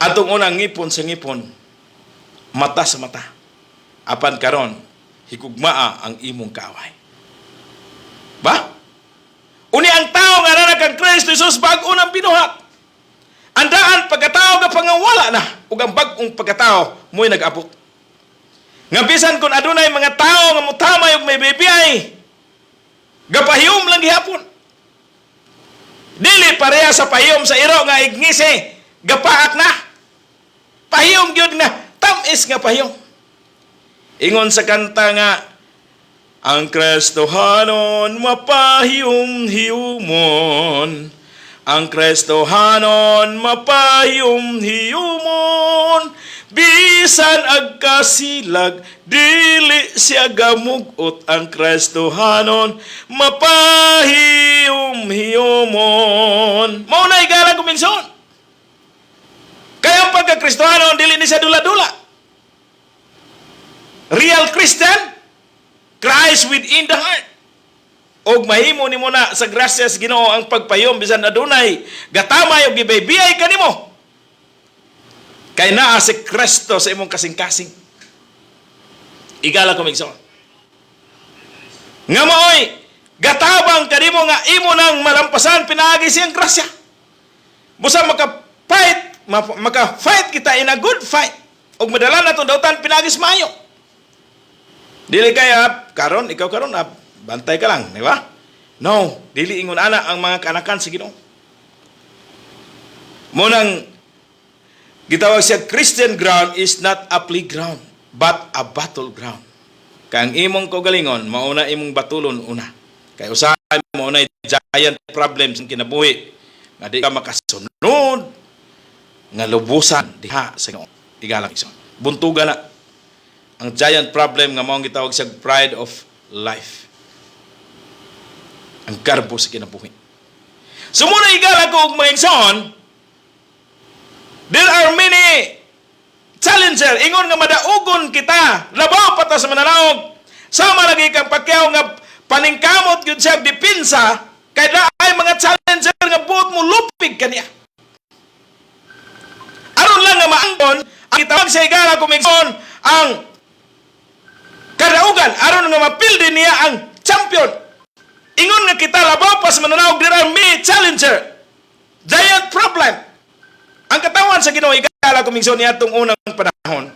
Atong unang ngipon sa ngipon, mata sa mata. Apan karon, higugmaa ang imong kaaway. Ba? Uni ang tao nga naa kang Kristo Jesus, bag-o nang binuhat. Ang daan pagkatao nga pangawala na ug ang bag-ong pagkatao mo'y nag-abot. Nga bisan kung adunay mga tao nga mutamay ug may bibiyay, gapahiyom lang gihapon. Dili pareha sa pahiyom sa iro nga igngisi, gapaak na. Pahiyom gyud nga tamis nga pahiyom. Ingon sa kanta nga ang Kristohanon mapahiyom-hiyumon. Ang Kristohanon mapahiyom-hiyumon. Bisan agkasilag, dili siya gamugot. Ang Kristohanon mapahiyom-hiyumon. Mao na, higala ko, igsoon. Kaya ang pagka-Kristohanon, dili ni siya dula-dula. Real Christian, Christ within the heart. Og mahimo nimo na sa grasya sa Ginoo ang pagpayom bisan adunay gatamay og gibaybiyay kanimo. Kay naa si Kristo sa imong kasing-kasing. Higala ko, igsoon. Nga maoy gatabang kanimo nga imo nang malampasan pinaagi siyang grasya. Busa maka-fight kita in a good fight. Og madala na tong dautan pinaagi sa maayo. Dili kaya karon ikaw karon bantay ka lang, di ba? No, dili ingon ana ang mga kanakan sa Ginoo. Mo nang gitawag siya Christian ground is not a playground but a battleground. Kay ang imong kaugalingon mauna imong batulon una. Kay usahay mao na giant problems ang kinabuhi nga di ka makasunod nga lubusan diha sa Ginoo. Higala, igsoon. Buntuga na ang giant problem nga mao ang gitawag siya pride of life. Ang garbo sa kinabuhi. So muna, higala ko og mga igsoon, there are many challenger. Ingon nga madaugon kita, labaw pa ta sa mananaog. Sama lagi kang Pacquiao nga paningkamot gyud siya depensa kay naay mga challenger nga buot mo lupig kaniya. Aron lang nga maangkon ang gitawag sa, higala ko, igsoon, ang kadaugan aron nga mapildi niya ang champion. Ingon nga kita labaw pa sa mananaog, there are many challenger. Giant problem. Ang katawan sa Ginoo, higala ko, igsoon, niadtong unang panahon,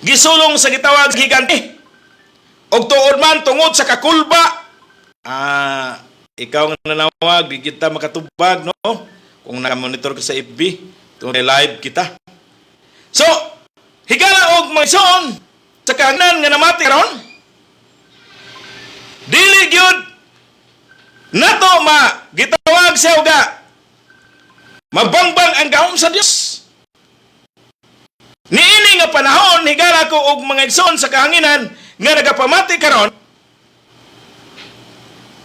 gisulong sa gitawag gigante. Og tuod man tungod sa kakulba. Ah, ikaw nga nanawag, di kita makatubag, no? Kung naka-monitor ka sa FB, tungod live kita. So, higala og mga igsoon, sa kahangnan nga namati karon, dili gyud nato ma gitawag siya uga mabangbang ang gahom sa Dios. Niini nga panahon, higala ko og mga igsoon sa kahanginan nga nagapamati karon,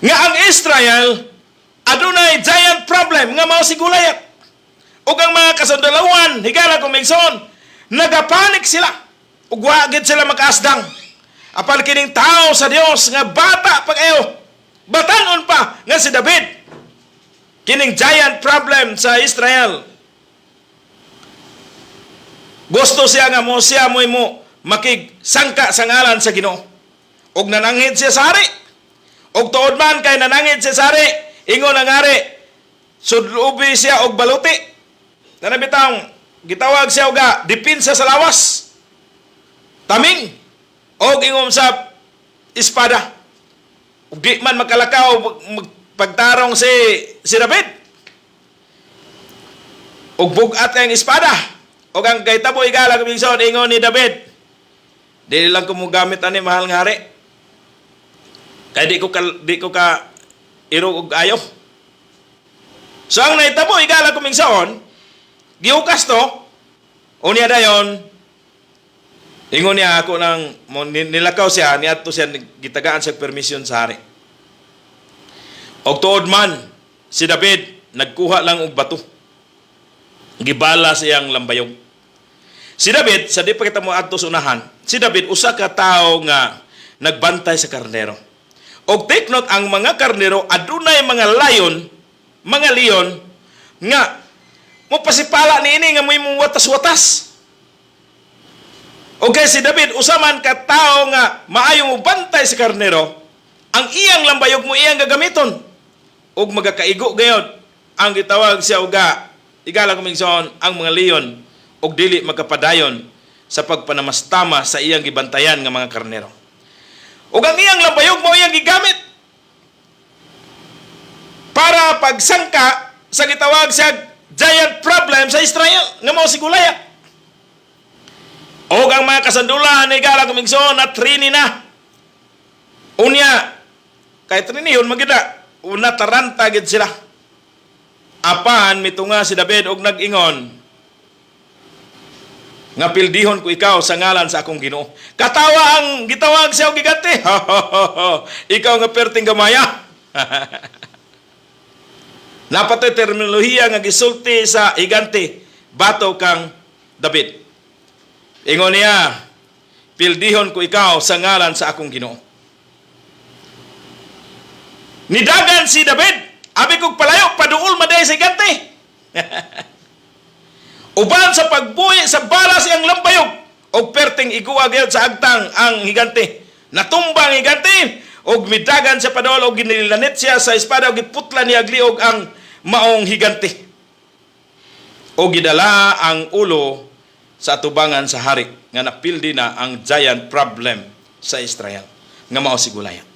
nga ang Israel adunay giant problem nga mao si Goliath. Ug ang mga kasundalohan, higala ko, mga igsoon, nagapanik sila. Ug wa gid sila makaasdang. Apan kining tao sa Dios nga bata pa kayo, batanon pa nga si David. Kining giant problem sa Israel. Gusto siya nga mo siya mo makigsangka sa ngalan sa Ginoo. Og nananghid siya sa hari. Og tuod man kay nananghid siya sa hari, ingon ang hari, sudlubi siya og baluti. Nanabitang gitawag siya og dipinsa sa lawas. Taming og ingom sa espada. Ug di man makalakaw pagtarong si David. Ug bug-at kay ang espada. Og ang kahitabo, higala kumigson, ingon ni David, "Dili lang ko mo gamit ani, mahal nga hari. Kay di ko ka irog og ayo." So ang nahitabo, higala kumigson, gihukas to, unya dayon, ingon niya ako nang mo, nilakaw siya, niadto siya, gitagaan siya permission sa hari. Og tuod man, si David nagkuha lang og bato. Gibala siyang lambayog. Si David, sa di pa kita mo adto sa unahan, si David usa ka tawo nga nagbantay sa karnero. Og take note, ang mga karnero adunay mga lion, mga leon nga mo pasipala niini nga mo watas-watas. Okay, si David usa man ka tawo nga maayo mo bantay sa karnero, ang iyang lambayog mo iyang gagamiton. Ug magakaigo gayod ang gitawag siya uga higala kumigson ang mga leon ug dili magkapadayon sa pagpanamastama sa iyang gibantayan nga mga karnero. Ug ang iyang lambayog mo iyang gigamit para pagsangka sa gitawag siya giant problem sa Israel nga mao si Goliath. Og ang mga kasandulan, higala kumigson, na trini na. Unya, kay trinihon magida, una taranta gid sila. Apan mitunga si David og nag-ingon nga pildihon ko ikaw sa ngalan sa akong Ginoo. Katawa ang gitawag siya og gigante. "Ikaw nga perting gamaya." Napatoy terminolohiya nga gisulti sa higante batok kang David. Ingon niya, "Pildihon ko ikaw sa ngalan sa akong Ginoo." Nidagan si David, abi kog palayo, paduol maday sa higante. Uban sa pagbuhi sa bala siyang lambayog, og perting iguwa gyud sa agtang ang higante. Natumba ang higante, og midagan sa padol, og ginilanit siya sa espada, og giputla niya liog ang maong higante. Og gidala ang ulo sa atubangan sa hari nga napildi na ang giant problem sa Israel nga mao si Goliath.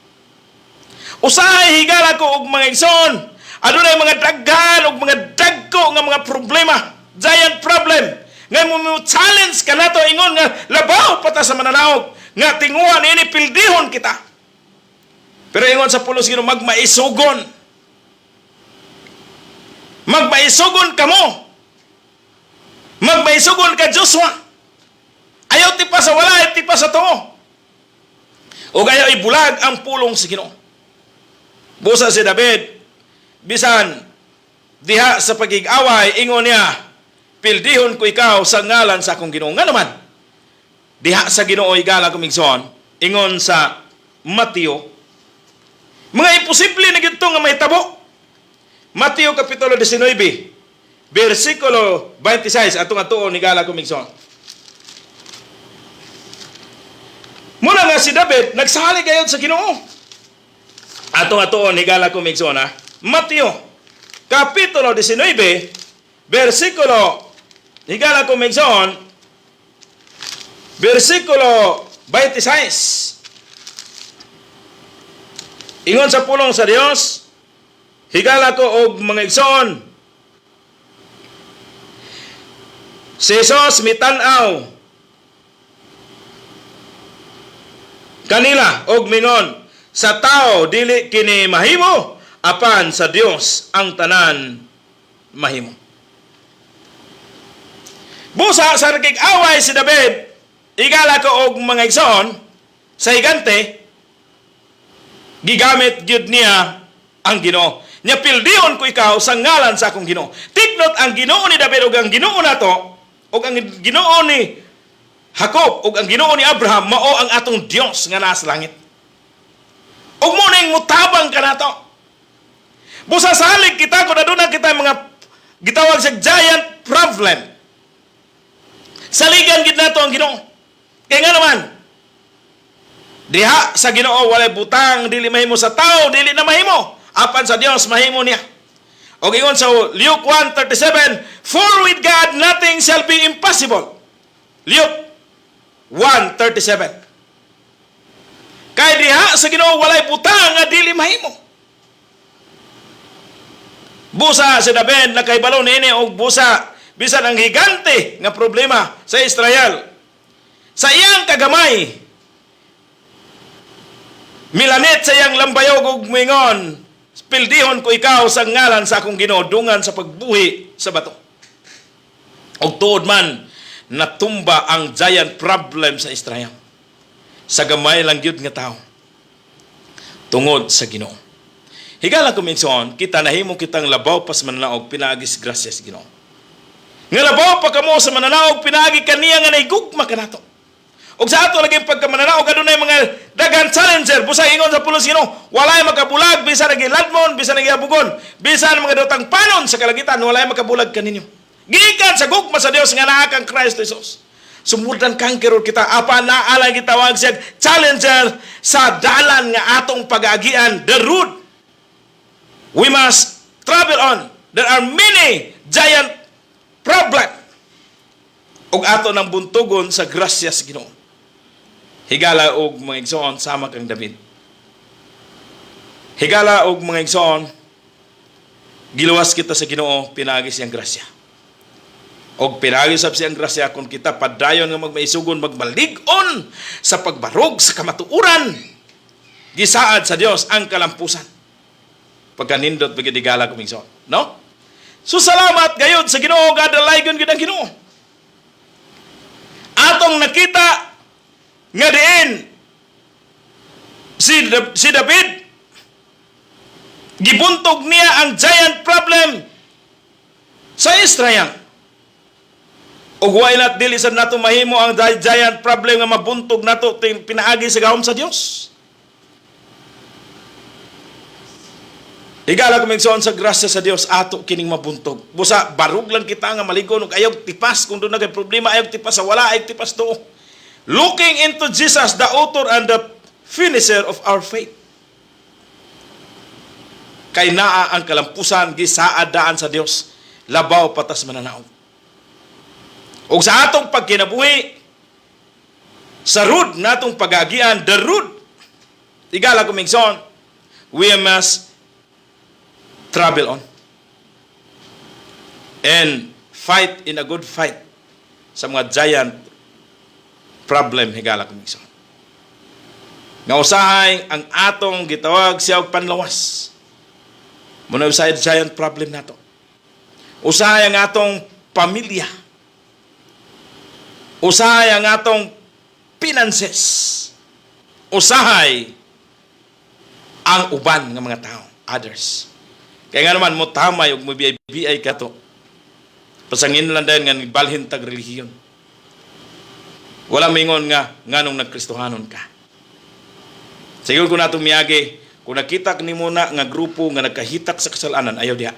Usahay, higala ko og mga igsoon, adunay mga daghan og mga dagko nga mga problema, giant problem. Nga mo challenge kanato ingon nga labaw pa ta sa mananaog nga tinguha niini pildihon kita. Pero ingon sa pulos Ginoo, magmaisugon. Magmaisugon kamo. Magmaisugon ka, Joshua. Ayaw tipa sa wala, tipa sa tuo. O ayaw ibulag ang pulong sa Ginoo. Busa si David, bisan diha sa pagigaway, ingon niya, "Pildihon ko ikaw sa ngalan sa akong Ginoo." Nga naman, diha sa Ginoo, higala kumigson, ingon sa Mateo, mga imposible na gito nga mahitabo. Mateo Kapitulo 19, versikulo 26, atong atuon, higala kumigson. Muna nga si David, nagsalig gayod sa Ginoo. Atong atuon, higala kumigson ha. Mateo, Kapitulo 19, versikulo, higala kumigson, versikulo 26. Ingon sa pulong sa Dios, higala ko og mga igsoon, si Jesus mitan-aw kanila og mingon, "Sa tao dili kini mahimo, apan sa Dios ang tanan mahimo." Busa sa nagkig-away si David, higala ko og mga igsoon, sa higante, gigamit gyud niya ang Ginoo. Nya "Pildihon ko ikaw sa ngalan sa akong Ginoo." Take note, ang Ginoo ni David ug ang Ginoo nato ug ang Ginoo ni Jacob ug ang Ginoo ni Abraham mao ang atong Dios nga naa sa langit. Ug mao ning mutabang kanato. Busa salig kita kung aduna kita mga gitawag sa giant problem. Saligan gid nato ang Ginoo. Kay nga naman, diha sa Ginoo walay butang dili mahimo sa tao, dili na mahimo. Apan sa Dios mahimo niya. Og ingon sa Luke 1:37, "For with God nothing shall be impossible." Luke 1:37. Kay diha sa Ginoo walay butang nga dili mahimo. Busa si David nakahibalo niini og busa bisan ang higante nga problema sa Israel. Sa iyang kagamay, milanit sa iyang lambayog ug muingon, "Pildihon ko ikaw sa ngalan sa akong Ginoo dungan sa pagbuhi sa bato." Og tuod man, natumba ang giant problem sa Israel. Sa gamay lang gyud nga tao. Tungod sa Ginoo. Higala ko minsan, kita nahimo kitang labaw pas mananaog pinaagi sa grasya sa Ginoo. Nga labaw pa kamo sa mananaog pinaagi kaniya nga nahigugma kanato. Ug sa ato lagi pagkamananaog, adunay mga daghan challenger. Busa ingon sa pulos Ginoo, walay makabulag bisan ang giladmon, bisan ang gihabugon, bisan ang mga dawtang panon sa kalangitan, walay makabulag kaninyo. Gikan sa gugma sa Dios nga naa kang Kristo Jesus. So more than conqueror kita, apan naa lang gitawag siya challenger sa dalan nga atong pag-agian, the road we must travel on. There are many giant problem. Ug ato nang buntugon sa grasya sa Ginoo. Higala og mga igsoon, sama kang David. Higala og mga igsoon, giluwas kita sa Ginoo pinaagi siyang grasya. Og pinaagi sab siyang grasya kung kita padayon nga magmaisugon, magmalig-on sa pagbarog sa kamatuoran. Gisaad sa Dios ang kalampusan. Pagkanindot pa gyud, higala ko igsoon, no? So salamat gayud sa Ginoo, gadalaygon gyud ang Ginoo. Atong nakita nga diin si David gibuntog niya ang giant problem sa Israel. Ug why not dili sad nato mahimo ang giant problem nga mabuntog nato pinaagi sa gahom sa Dios? Higala ko sa grasya sa Dios ato kining mabuntog. Busa barug lang kita nga maligon ug ayaw tipas kung duna kay problema, ayaw tipas sa wala, ayaw tipas tuo. Looking into Jesus, the author and the finisher of our faith. Kay naa ang kalampusan gisaad daan sa Dios, labaw patas mananaog. Ug sa atong pagkinabuhi, sa road natong pagagian, the road, higala ko migsoon, we must travel on and fight in a good fight sa mga giant problem, higala ko migsoon. Nga usahay ang atong gitawag siya og panlawas. Muna usahay giant problem nato. Usahay ang atong pamilya. Usahay ang atong finances. Usahay ang uban nga mga tao, others. Kaya nga naman mo tamay ug mo BI ka to. Pasangin lang dayon nga balhin tag relihiyon. Wala mingon nga nganong nagkristohanon ka. Siguro kung natong miyagi, kung nakita nimo na nga grupo nga nagkahitak sa kasalanan, ayaw diha.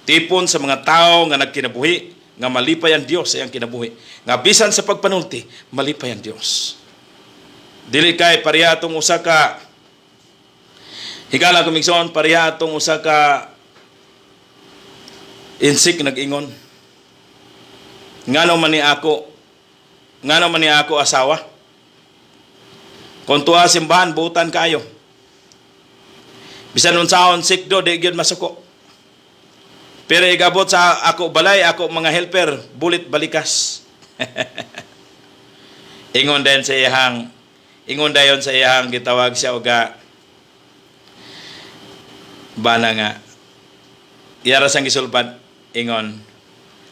Tipon sa mga tao nga nagkinabuhi, nga malipay ang Dios sa iyang kinabuhi. Nga bisan sa pagpanulti, malipay ang Dios. Dili kay pareha atong usa ka, higala ko migsoon, pareha atong usa ka insik nag-ingon. Ngano man ni ako, ngano man ni ako asawa? Kung tuwa simbahan, butan kayo. Bisan unsaon sikdo, di gyud masuko. Pero igabot sa ako balay, ako mga helper, bulit balikas. Ingon dayon sa iyang gitawag siya oga bana nga iyara sang gisulbad, ingon,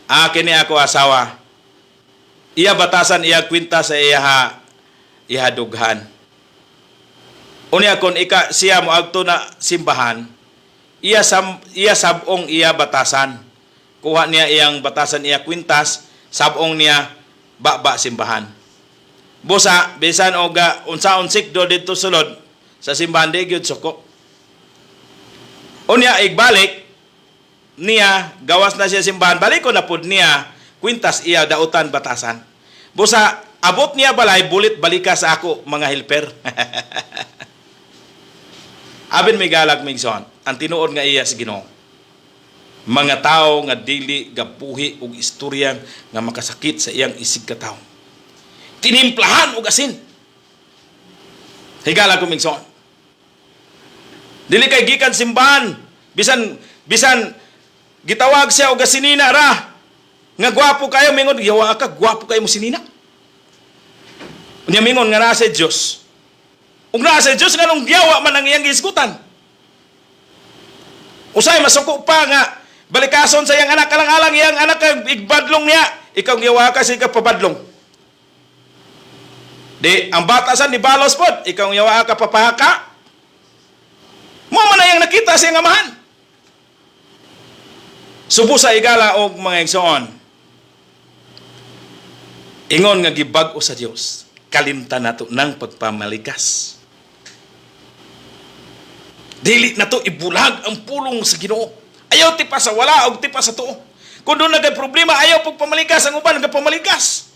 "Akin ni ako asawa, iya batasan iya kwinta sa iya iha dughan. Unya kon ika siya mo agto na simbahan, iya sam iya sabong iya batasan. Kuha niya iyang batasan, iya kwintas, sabong niya baba simbahan." Busa bisan og unsaon sikdo didto sulod sa simbahan, di gyud suko. Unya igbalik niya, gawas na siya simbahan, balik ko na pud niya kwintas iya dautan batasan. Busa abot niya balay, bulit balika sa ako mga helper. Abin may galag migson, ang tinuod nga iya sa Ginoo. Mga tao nga dili gapuhi og istorya nga makasakit sa iyang isig katawo. Tinimplahan og asin. Higala ko, migson. Dili kay gikan simbahan, bisan bisan gitawag siya og asinina ra. Nga gwapo kayo, mingon, "Yawa ka, gwapo kayo mo sinina." Unya mingon nga naa sa Dios. Ug naa sa Dios, nganong giyawa man ang iyang gihisgutan? Usay masuko pa nga balikason sa iyang anak, alang-alang iyang anak kay igbadlong niya. Ikaw giyawa ka, sige pabadlong. Di ang bata sa ni balos pod, ikaw yawa ka, papahaka. Mo man na iyang nakita sa iyang amahan. Subo sa igala og mga igsoon. Ingon nga gibag-o sa Dios, kalimtan nato ng pagpamalikas. Dili na to ibulag ang pulong sa Ginoo. Ayaw tipa sa wala og tipa sa tuo. Kung doon nagay problema, ayaw pagpamalikas. Ang uban nagpamalikas.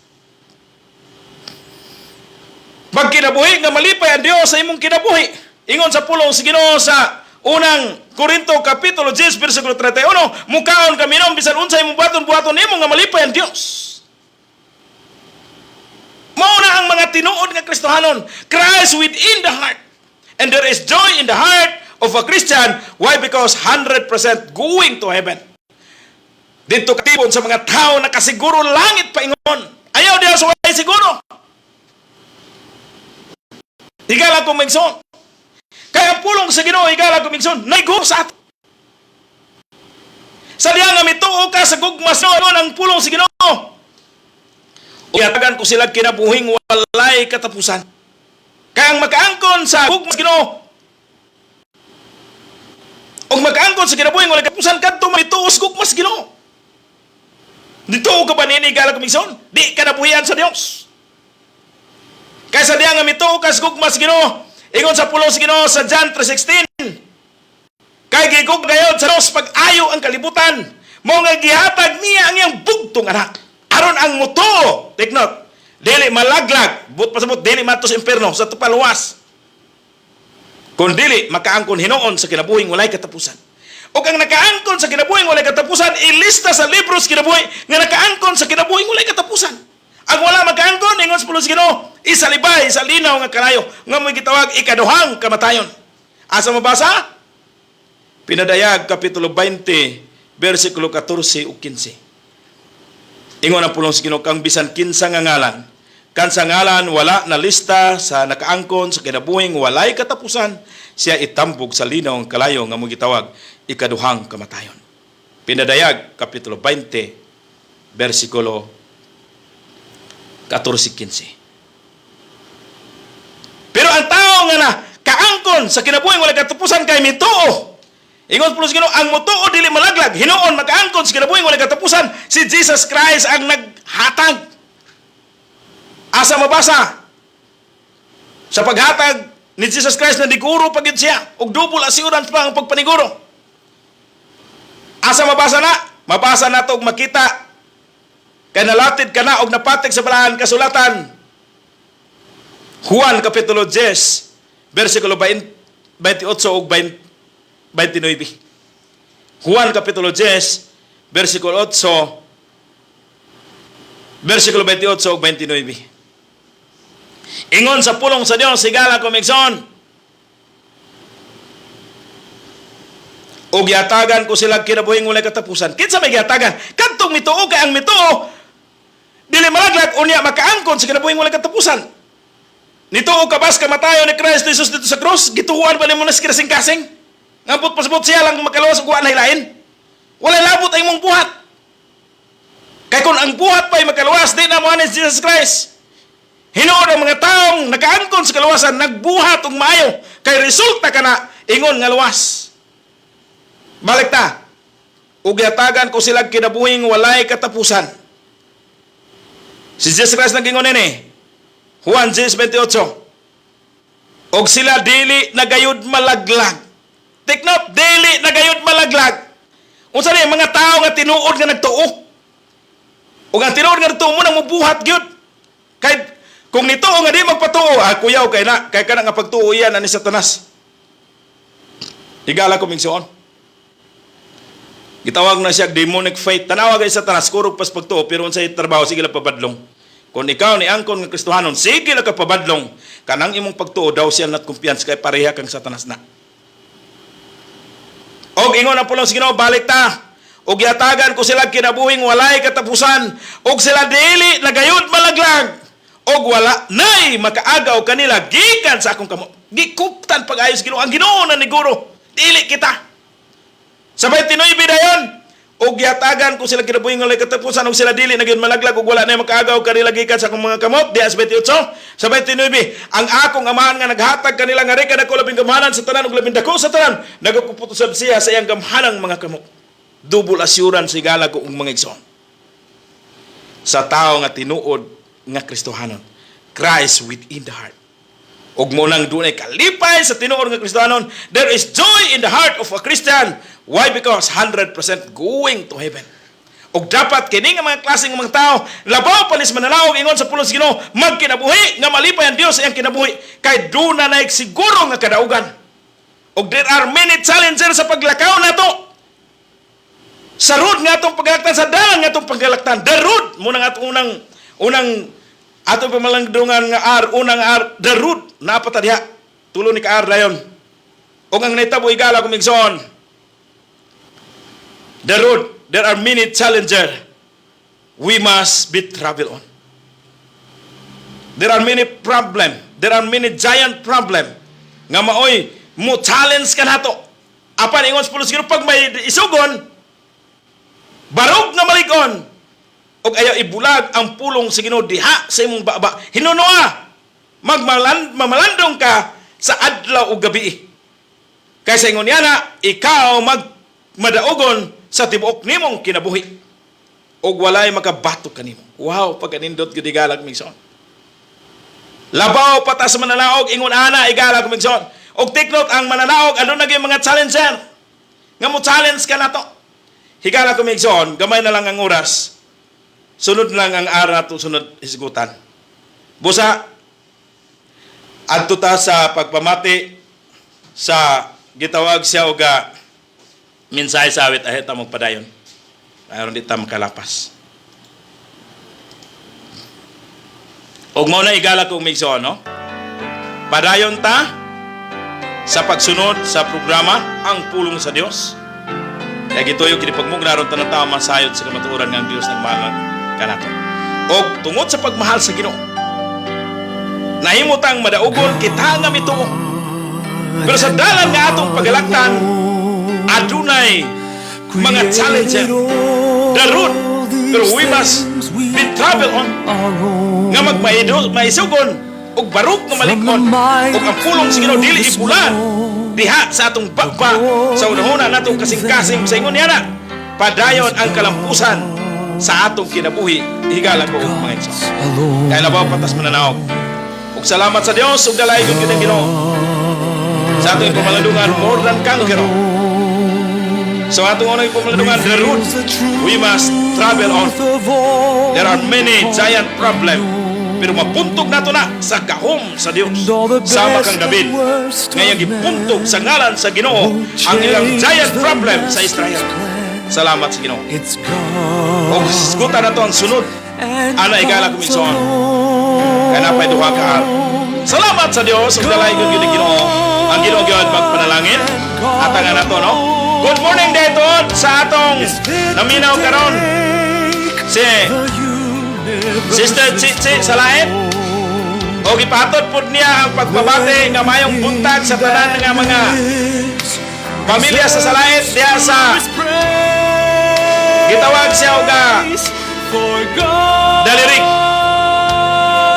Magkinabuhi nga malipay ang Dios sa imong kinabuhi. Ingon sa pulong sa Ginoo sa Unang Korinto kapitulo 10 bersikulo 31, mukaon ka, minom, bisan unsa imong buhaton, buhaton nimo nga malipay ang Dios. Mao na ang mga tinuod nga Kristohanon. Christ within the heart. And there is joy in the heart of a Christian. Why? Because 100% going to heaven. Dito katipon sa mga tao na kasiguro langit paingon. Ayaw diha sa walay siguro. Higala kong migsoon. Kaya ang pulong sa Ginoo, higala kong migsoon, naigo sa ato. Sa diha nga mituo ka sa gugma sa ang pulong sa Ginoo. Uyatagan ko sila kinabuhing walay katapusan. Kaya ang makaangkon sa gugma sa Ginoo ug makaangkon sa kinabuhing walay katapusan kadto mituo sa gugma sa Ginoo. Dito ka ba nini, higala kong migsoon? Di ka nabuhian sa Dios. Kaya sa diha nga mituo ka sa gugma sa Ginoo, ingon sa pulong sa Ginoo sa John 3:16, kay gigugma gayod sa Dios pag-ayo ang kalibutan, mao nga gihatag niya ang iyang bugtong anak. Aron ang mutuo, take note, dili malaglag, but pasabot dili maadto sa impierno sa tupaluwas. Kung dili makaangkon hinuon sa kinabuhing walay katapusan. O ang nakaangkon sa kinabuhing walay katapusan, ilista sa libro sa kinabuhi nga nakaangkon sa kinabuhing walay katapusan. Ang wala makaangkon, ingon sa pulong sa Ginoo, isalibay sa linaw nga kalayo nga mo'y gitawag ikaduhang kamatayon. Asa mabasa? Pinadayag kapitulo 20 bersikulo 14 ug 15. Ingon ang pulong sa Ginoo, kang bisan kinsa nga ngalan, kan sa ngalan wala na lista sa nakaangkon sa kinabuhing walay katapusan, siya itambog sa linaw ang kalayo nga mo gitawag ikaduhang kamatayon. Pinadayag kapitulo 20 bersikulo 14-15. Pero ang tao nga na kaangkon sa kinabuhing walay katapusan kay mituo. Ingon pulong sa Ginoo, ang mutuo dili malaglag, hinuon makaangkon sa kinabuhing walay katapusan, si Jesus Christ ang naghatag. Asa mabasa? Sa paghatag ni Jesus Christ na niguro pa gid siya ug double assurance pa ang pagpaniguro. Asa mabasa na? Mabasa na to ug makita kay nalatid ka na og napatig sa balaan kasulatan. Juan Kapitulo 10, versikulo 20, 28 ug 20, 29. Juan Kapitulo 10, versikulo 8, versikulo 28 ug 29. Ingon sa pulong sa Dios, higala ko migsoon, ug yatagan ko sila kinabuhing walay katapusan. Kinsa may gihatagan? Kadtong mituo, kay ang mituo dili malaglag, unya makaangkon sa kinabuhing walay katapusan. Nituo ka ba sa kamatayon ni Kristo Jesus dito sa krus? Gituoan ba nimo na sa kasing-kasing? Ngabot pasabot siya lang makaluwas ug wa na hilain. Walay labot ang imong buhat. Kay kung ang buhat pa'y makaluwas, di na mo ni Jesus Christ. Hinuon ang mga taong nakaangkon sa kaluwasan, nagbuhat og maayo, kay resulta kana ingon nga luwas. Balik ta. Ug yatagan ko sila kinabuhing walay katapusan. Si Jesus Christ nagingon nini. Juan 10:28. Og sila dili na gayud malaglag. Take note, dili na gayud malaglag. Unsa ni mga tao nga tinuod nga nagtuo? Ug ang tinuod nga nagtuo mo nang mubuhat gyud. Kay kung nituo nga di magpatuo, ah, kuyaw kay na, kay kana nga pagtuo iyan ani Satanas. Higala ko, migsuon. Gitawag na siya demonic faith. Tanawa kay Satanas, kurog pas pagtuo, pero unsay trabaho, sige lang pabadlong. Kung ikaw ni angkon nga Kristohanon, sige lang ka pabadlong. Kanang imong pagtuo daw siya not kumpiyansa kay pareha kang Satanas na. Og ingon ang pulong sa Ginoo, balik ta. Og yatagan ko sila kinabuhing walay katapusan. Og sila dili na gayud malaglag. Og wala nay makaagaw kanila gikan sa akong kamot. Gikuptan pag-ayos Ginoo. Ang Ginoo na niguro. Dili kita. Sa 29 dayon, og yatagan ko sila kinabuhing walay katapusan og sila dili na gyud malaglag ug wala nay makaagaw kanila gikan sa akong mga kamot diha sa 28. Sa 29, ang akong Amahan nga naghatag kanila nga rika dako labing gamhanan sa tanan ug labing dako sa tanan, nagakupot usab siya sa iyang gamhanang mga kamot. Double assurance, higala ko og mga igsoon. Sa tao nga tinuod nga Kristohanon, Christ within the heart. Ug mo nang dunay kalipay sa tinuod nga Kristohanon, there is joy in the heart of a Christian. Why? Because 100% going to heaven. Ug dapat kini nga mga klaseng mga tao, labaw pa nis mananaog, ingon sa pulong sa Ginoo, magkinabuhi nga malipay ang Dios sa iyang kinabuhi kay duna na siguro nga kadaugan. Ug there are many challenges sa paglakaw nato. Sa road nga atong paggalaktan, sa dalan nga atong paggalaktan, the road, muna nga atong unang, unang, atong pamalandungan nga R, unang R, the road, napata diha. Tulo ni ka R dayon. Ug ang nahitabo, higala ko migsoon, the road, there are many challenger we must be travel on. There are many problem, there are many giant problem nga maoy mo challenge ka nato. Apan ingon sa pulong sa Ginoo, pag may isugon, barog nga malig-on, ug ayaw ibulag ang pulong sa Ginoo diha sa imong baba. Hinunoa, mamalandong ka sa adlaw ug gabi. Kaysa ingon niya na, ikaw mag madaugon sa tibuok nimong kinabuhi. Ug walay makabato kanimo. Wow, pagkanindot gyud, higala migsoon. Labaw pa ta sa mananaog, ingon ana, higala migsoon. Og take note, ang mananaog, ano na mga challenger? Nga mo challenge ka na to. Higala ko migsoon, gamay na lang ang oras. Sunod lang ang ara nato, sunod hisgutan. Busa, adto ta sa pagpamati sa gitawag siya og mensahe sa awit ahit ta magpadayon. Aron di ta makalapas. Og mao na, higala ko migsoon, no? Padayon ta sa pagsunod sa programa Ang Pulong sa Dios. Kaya gituyo kini pagmugna aron tanan tao masayod sa kamatuoran nga ang Dios nagmahal kanato. Og tungod sa pagmahal sa Ginoo, nahimo tang madaugon kita nga mituo. Pero sa dalan nga atong pagalaktan, adunay mga challenger. The road, pero we must be travel on nga magmaido maisugon og barug nga malig-on ug ang pulong sa Ginoo dili ibulan diha sa atong bakba sa unahuna natong kasing-kasing. Sa ingon niya na, padayon ang kalampusan sa atong kinabuhi, higala ko og mga igsoon, kay labaw pa tas mananaog. Ug salamat sa Dios ug dalaygon gyud ang Ginoo sa atong pamalandungan, more than conqueror. So atong unang pamalandungan, the road we must travel on. There are many giant problem, pero mapuntog nato na sa gahom sa Dios. Sama kang David, ngayang gipuntog sa ngalan sa Ginoo ang ilang giant problem sa Israel. Salamat sa Ginoo. It's God Og hisgutan nato ang sunod. And Ana, higala God ko minsan. Kay napay duha ka R. Salamat sa Dios ug dalaygon gyud ang Ginoo. Ang Ginoo gyud magpanalangin. At ang nato, no? Good morning dito sa atong naminaw karon. Si Sister Chichi Salaet. O gipahatod pud niya ang pagpabati nga mayong buntag sa tanan nga mga pamilya sa Salaet diha sa gitawag siya og For God Dalirik.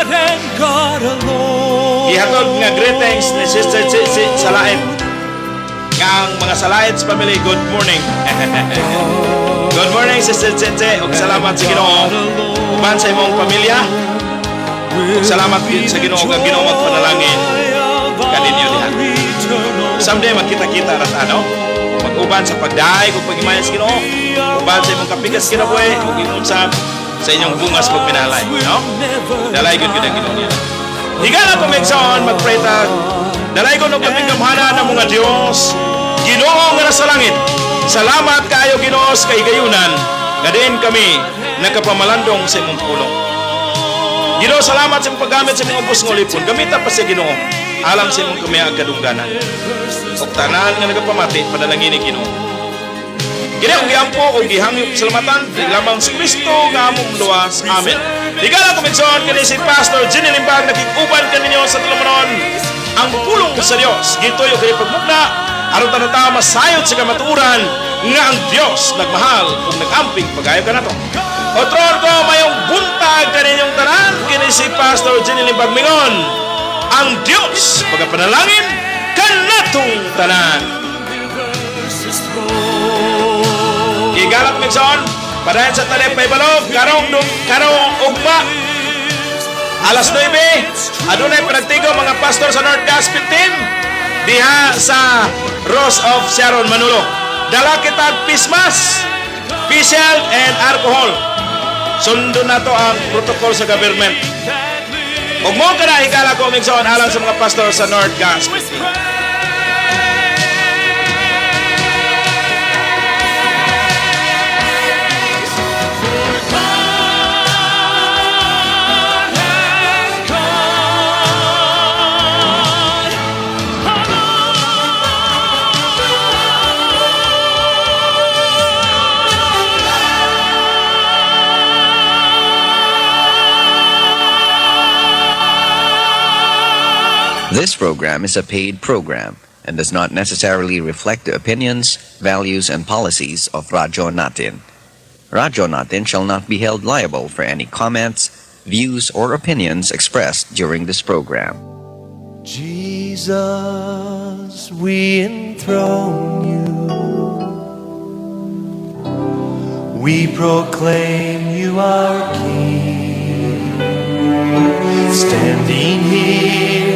And God alone. Gihatod nga greetings ni Sister Chichi Salaet nga ang mga Salaet family, good morning. Good morning, Sister Chichi, ug salamat sa Ginoo uban sa imong pamilya. Ug salamat gyud sa Ginoo kag Ginoo magpanalangin kaninyo diha. Someday magkita-kita ra ta, no? Mag-uban sa pagdaig ug paghimayan sa Ginoo, uban sa imong kapikas kinabuhi ug ingon sa inyong bungas pagminalay, no? Dalay gyud gyud ang Ginoo niya. Higala ko minsan mag-pray ta. Dalay ko og kaping gamhanan ng mga Dios. Ginoo nga nasa langit. Salamat kaayo, Ginoo, sa kahigayunan nga diin kami nakapamalandong sa imong pulong. Ginoo, salamat sa imong paggamit sa imong ubos nga ulipon. Gamita pa sa Ginoo alang sa imong kami ang kadungganan. Ug tanan nga nagapamati, panalangin ni Ginoo. Kini akong giampo o gihangyok salamatan lamang sa Kristo nga among luwas. Amen. Higala ko minsan, kini si Pastor Jenny Limbag nakig-uban kaninyo sa tulumanon. Ang pulong sa Dios gituyo kini pagmugna aron tanan ta masayod sa kamatuoran nga ang Dios nagmahal ug nagamping pagayo kanato. Otron ko, mayong buntag kaninyong tanan. Kini si Pastor Jenny Limbag mingon. Ang Dios pagapanalangin kanatong tanan. Gigalak minsan, padayon sa talip pahibalo, karong ugma, alas 9, adunay panagtigo mga pastor sa North Gospel Team, diha sa Rose of Sharon, Manolo. Dala kita face mask, face shield, and alcohol. Sundon nato ang protocol sa government. Ug mo kana higala ko minsan alang sa mga pastor sa North Gospel Team. This program is a paid program and does not necessarily reflect the opinions, values, and policies of Radyo Natin. Radyo Natin shall not be held liable for any comments, views, or opinions expressed during this program. Jesus, we enthrone you. We proclaim you our King. Standing here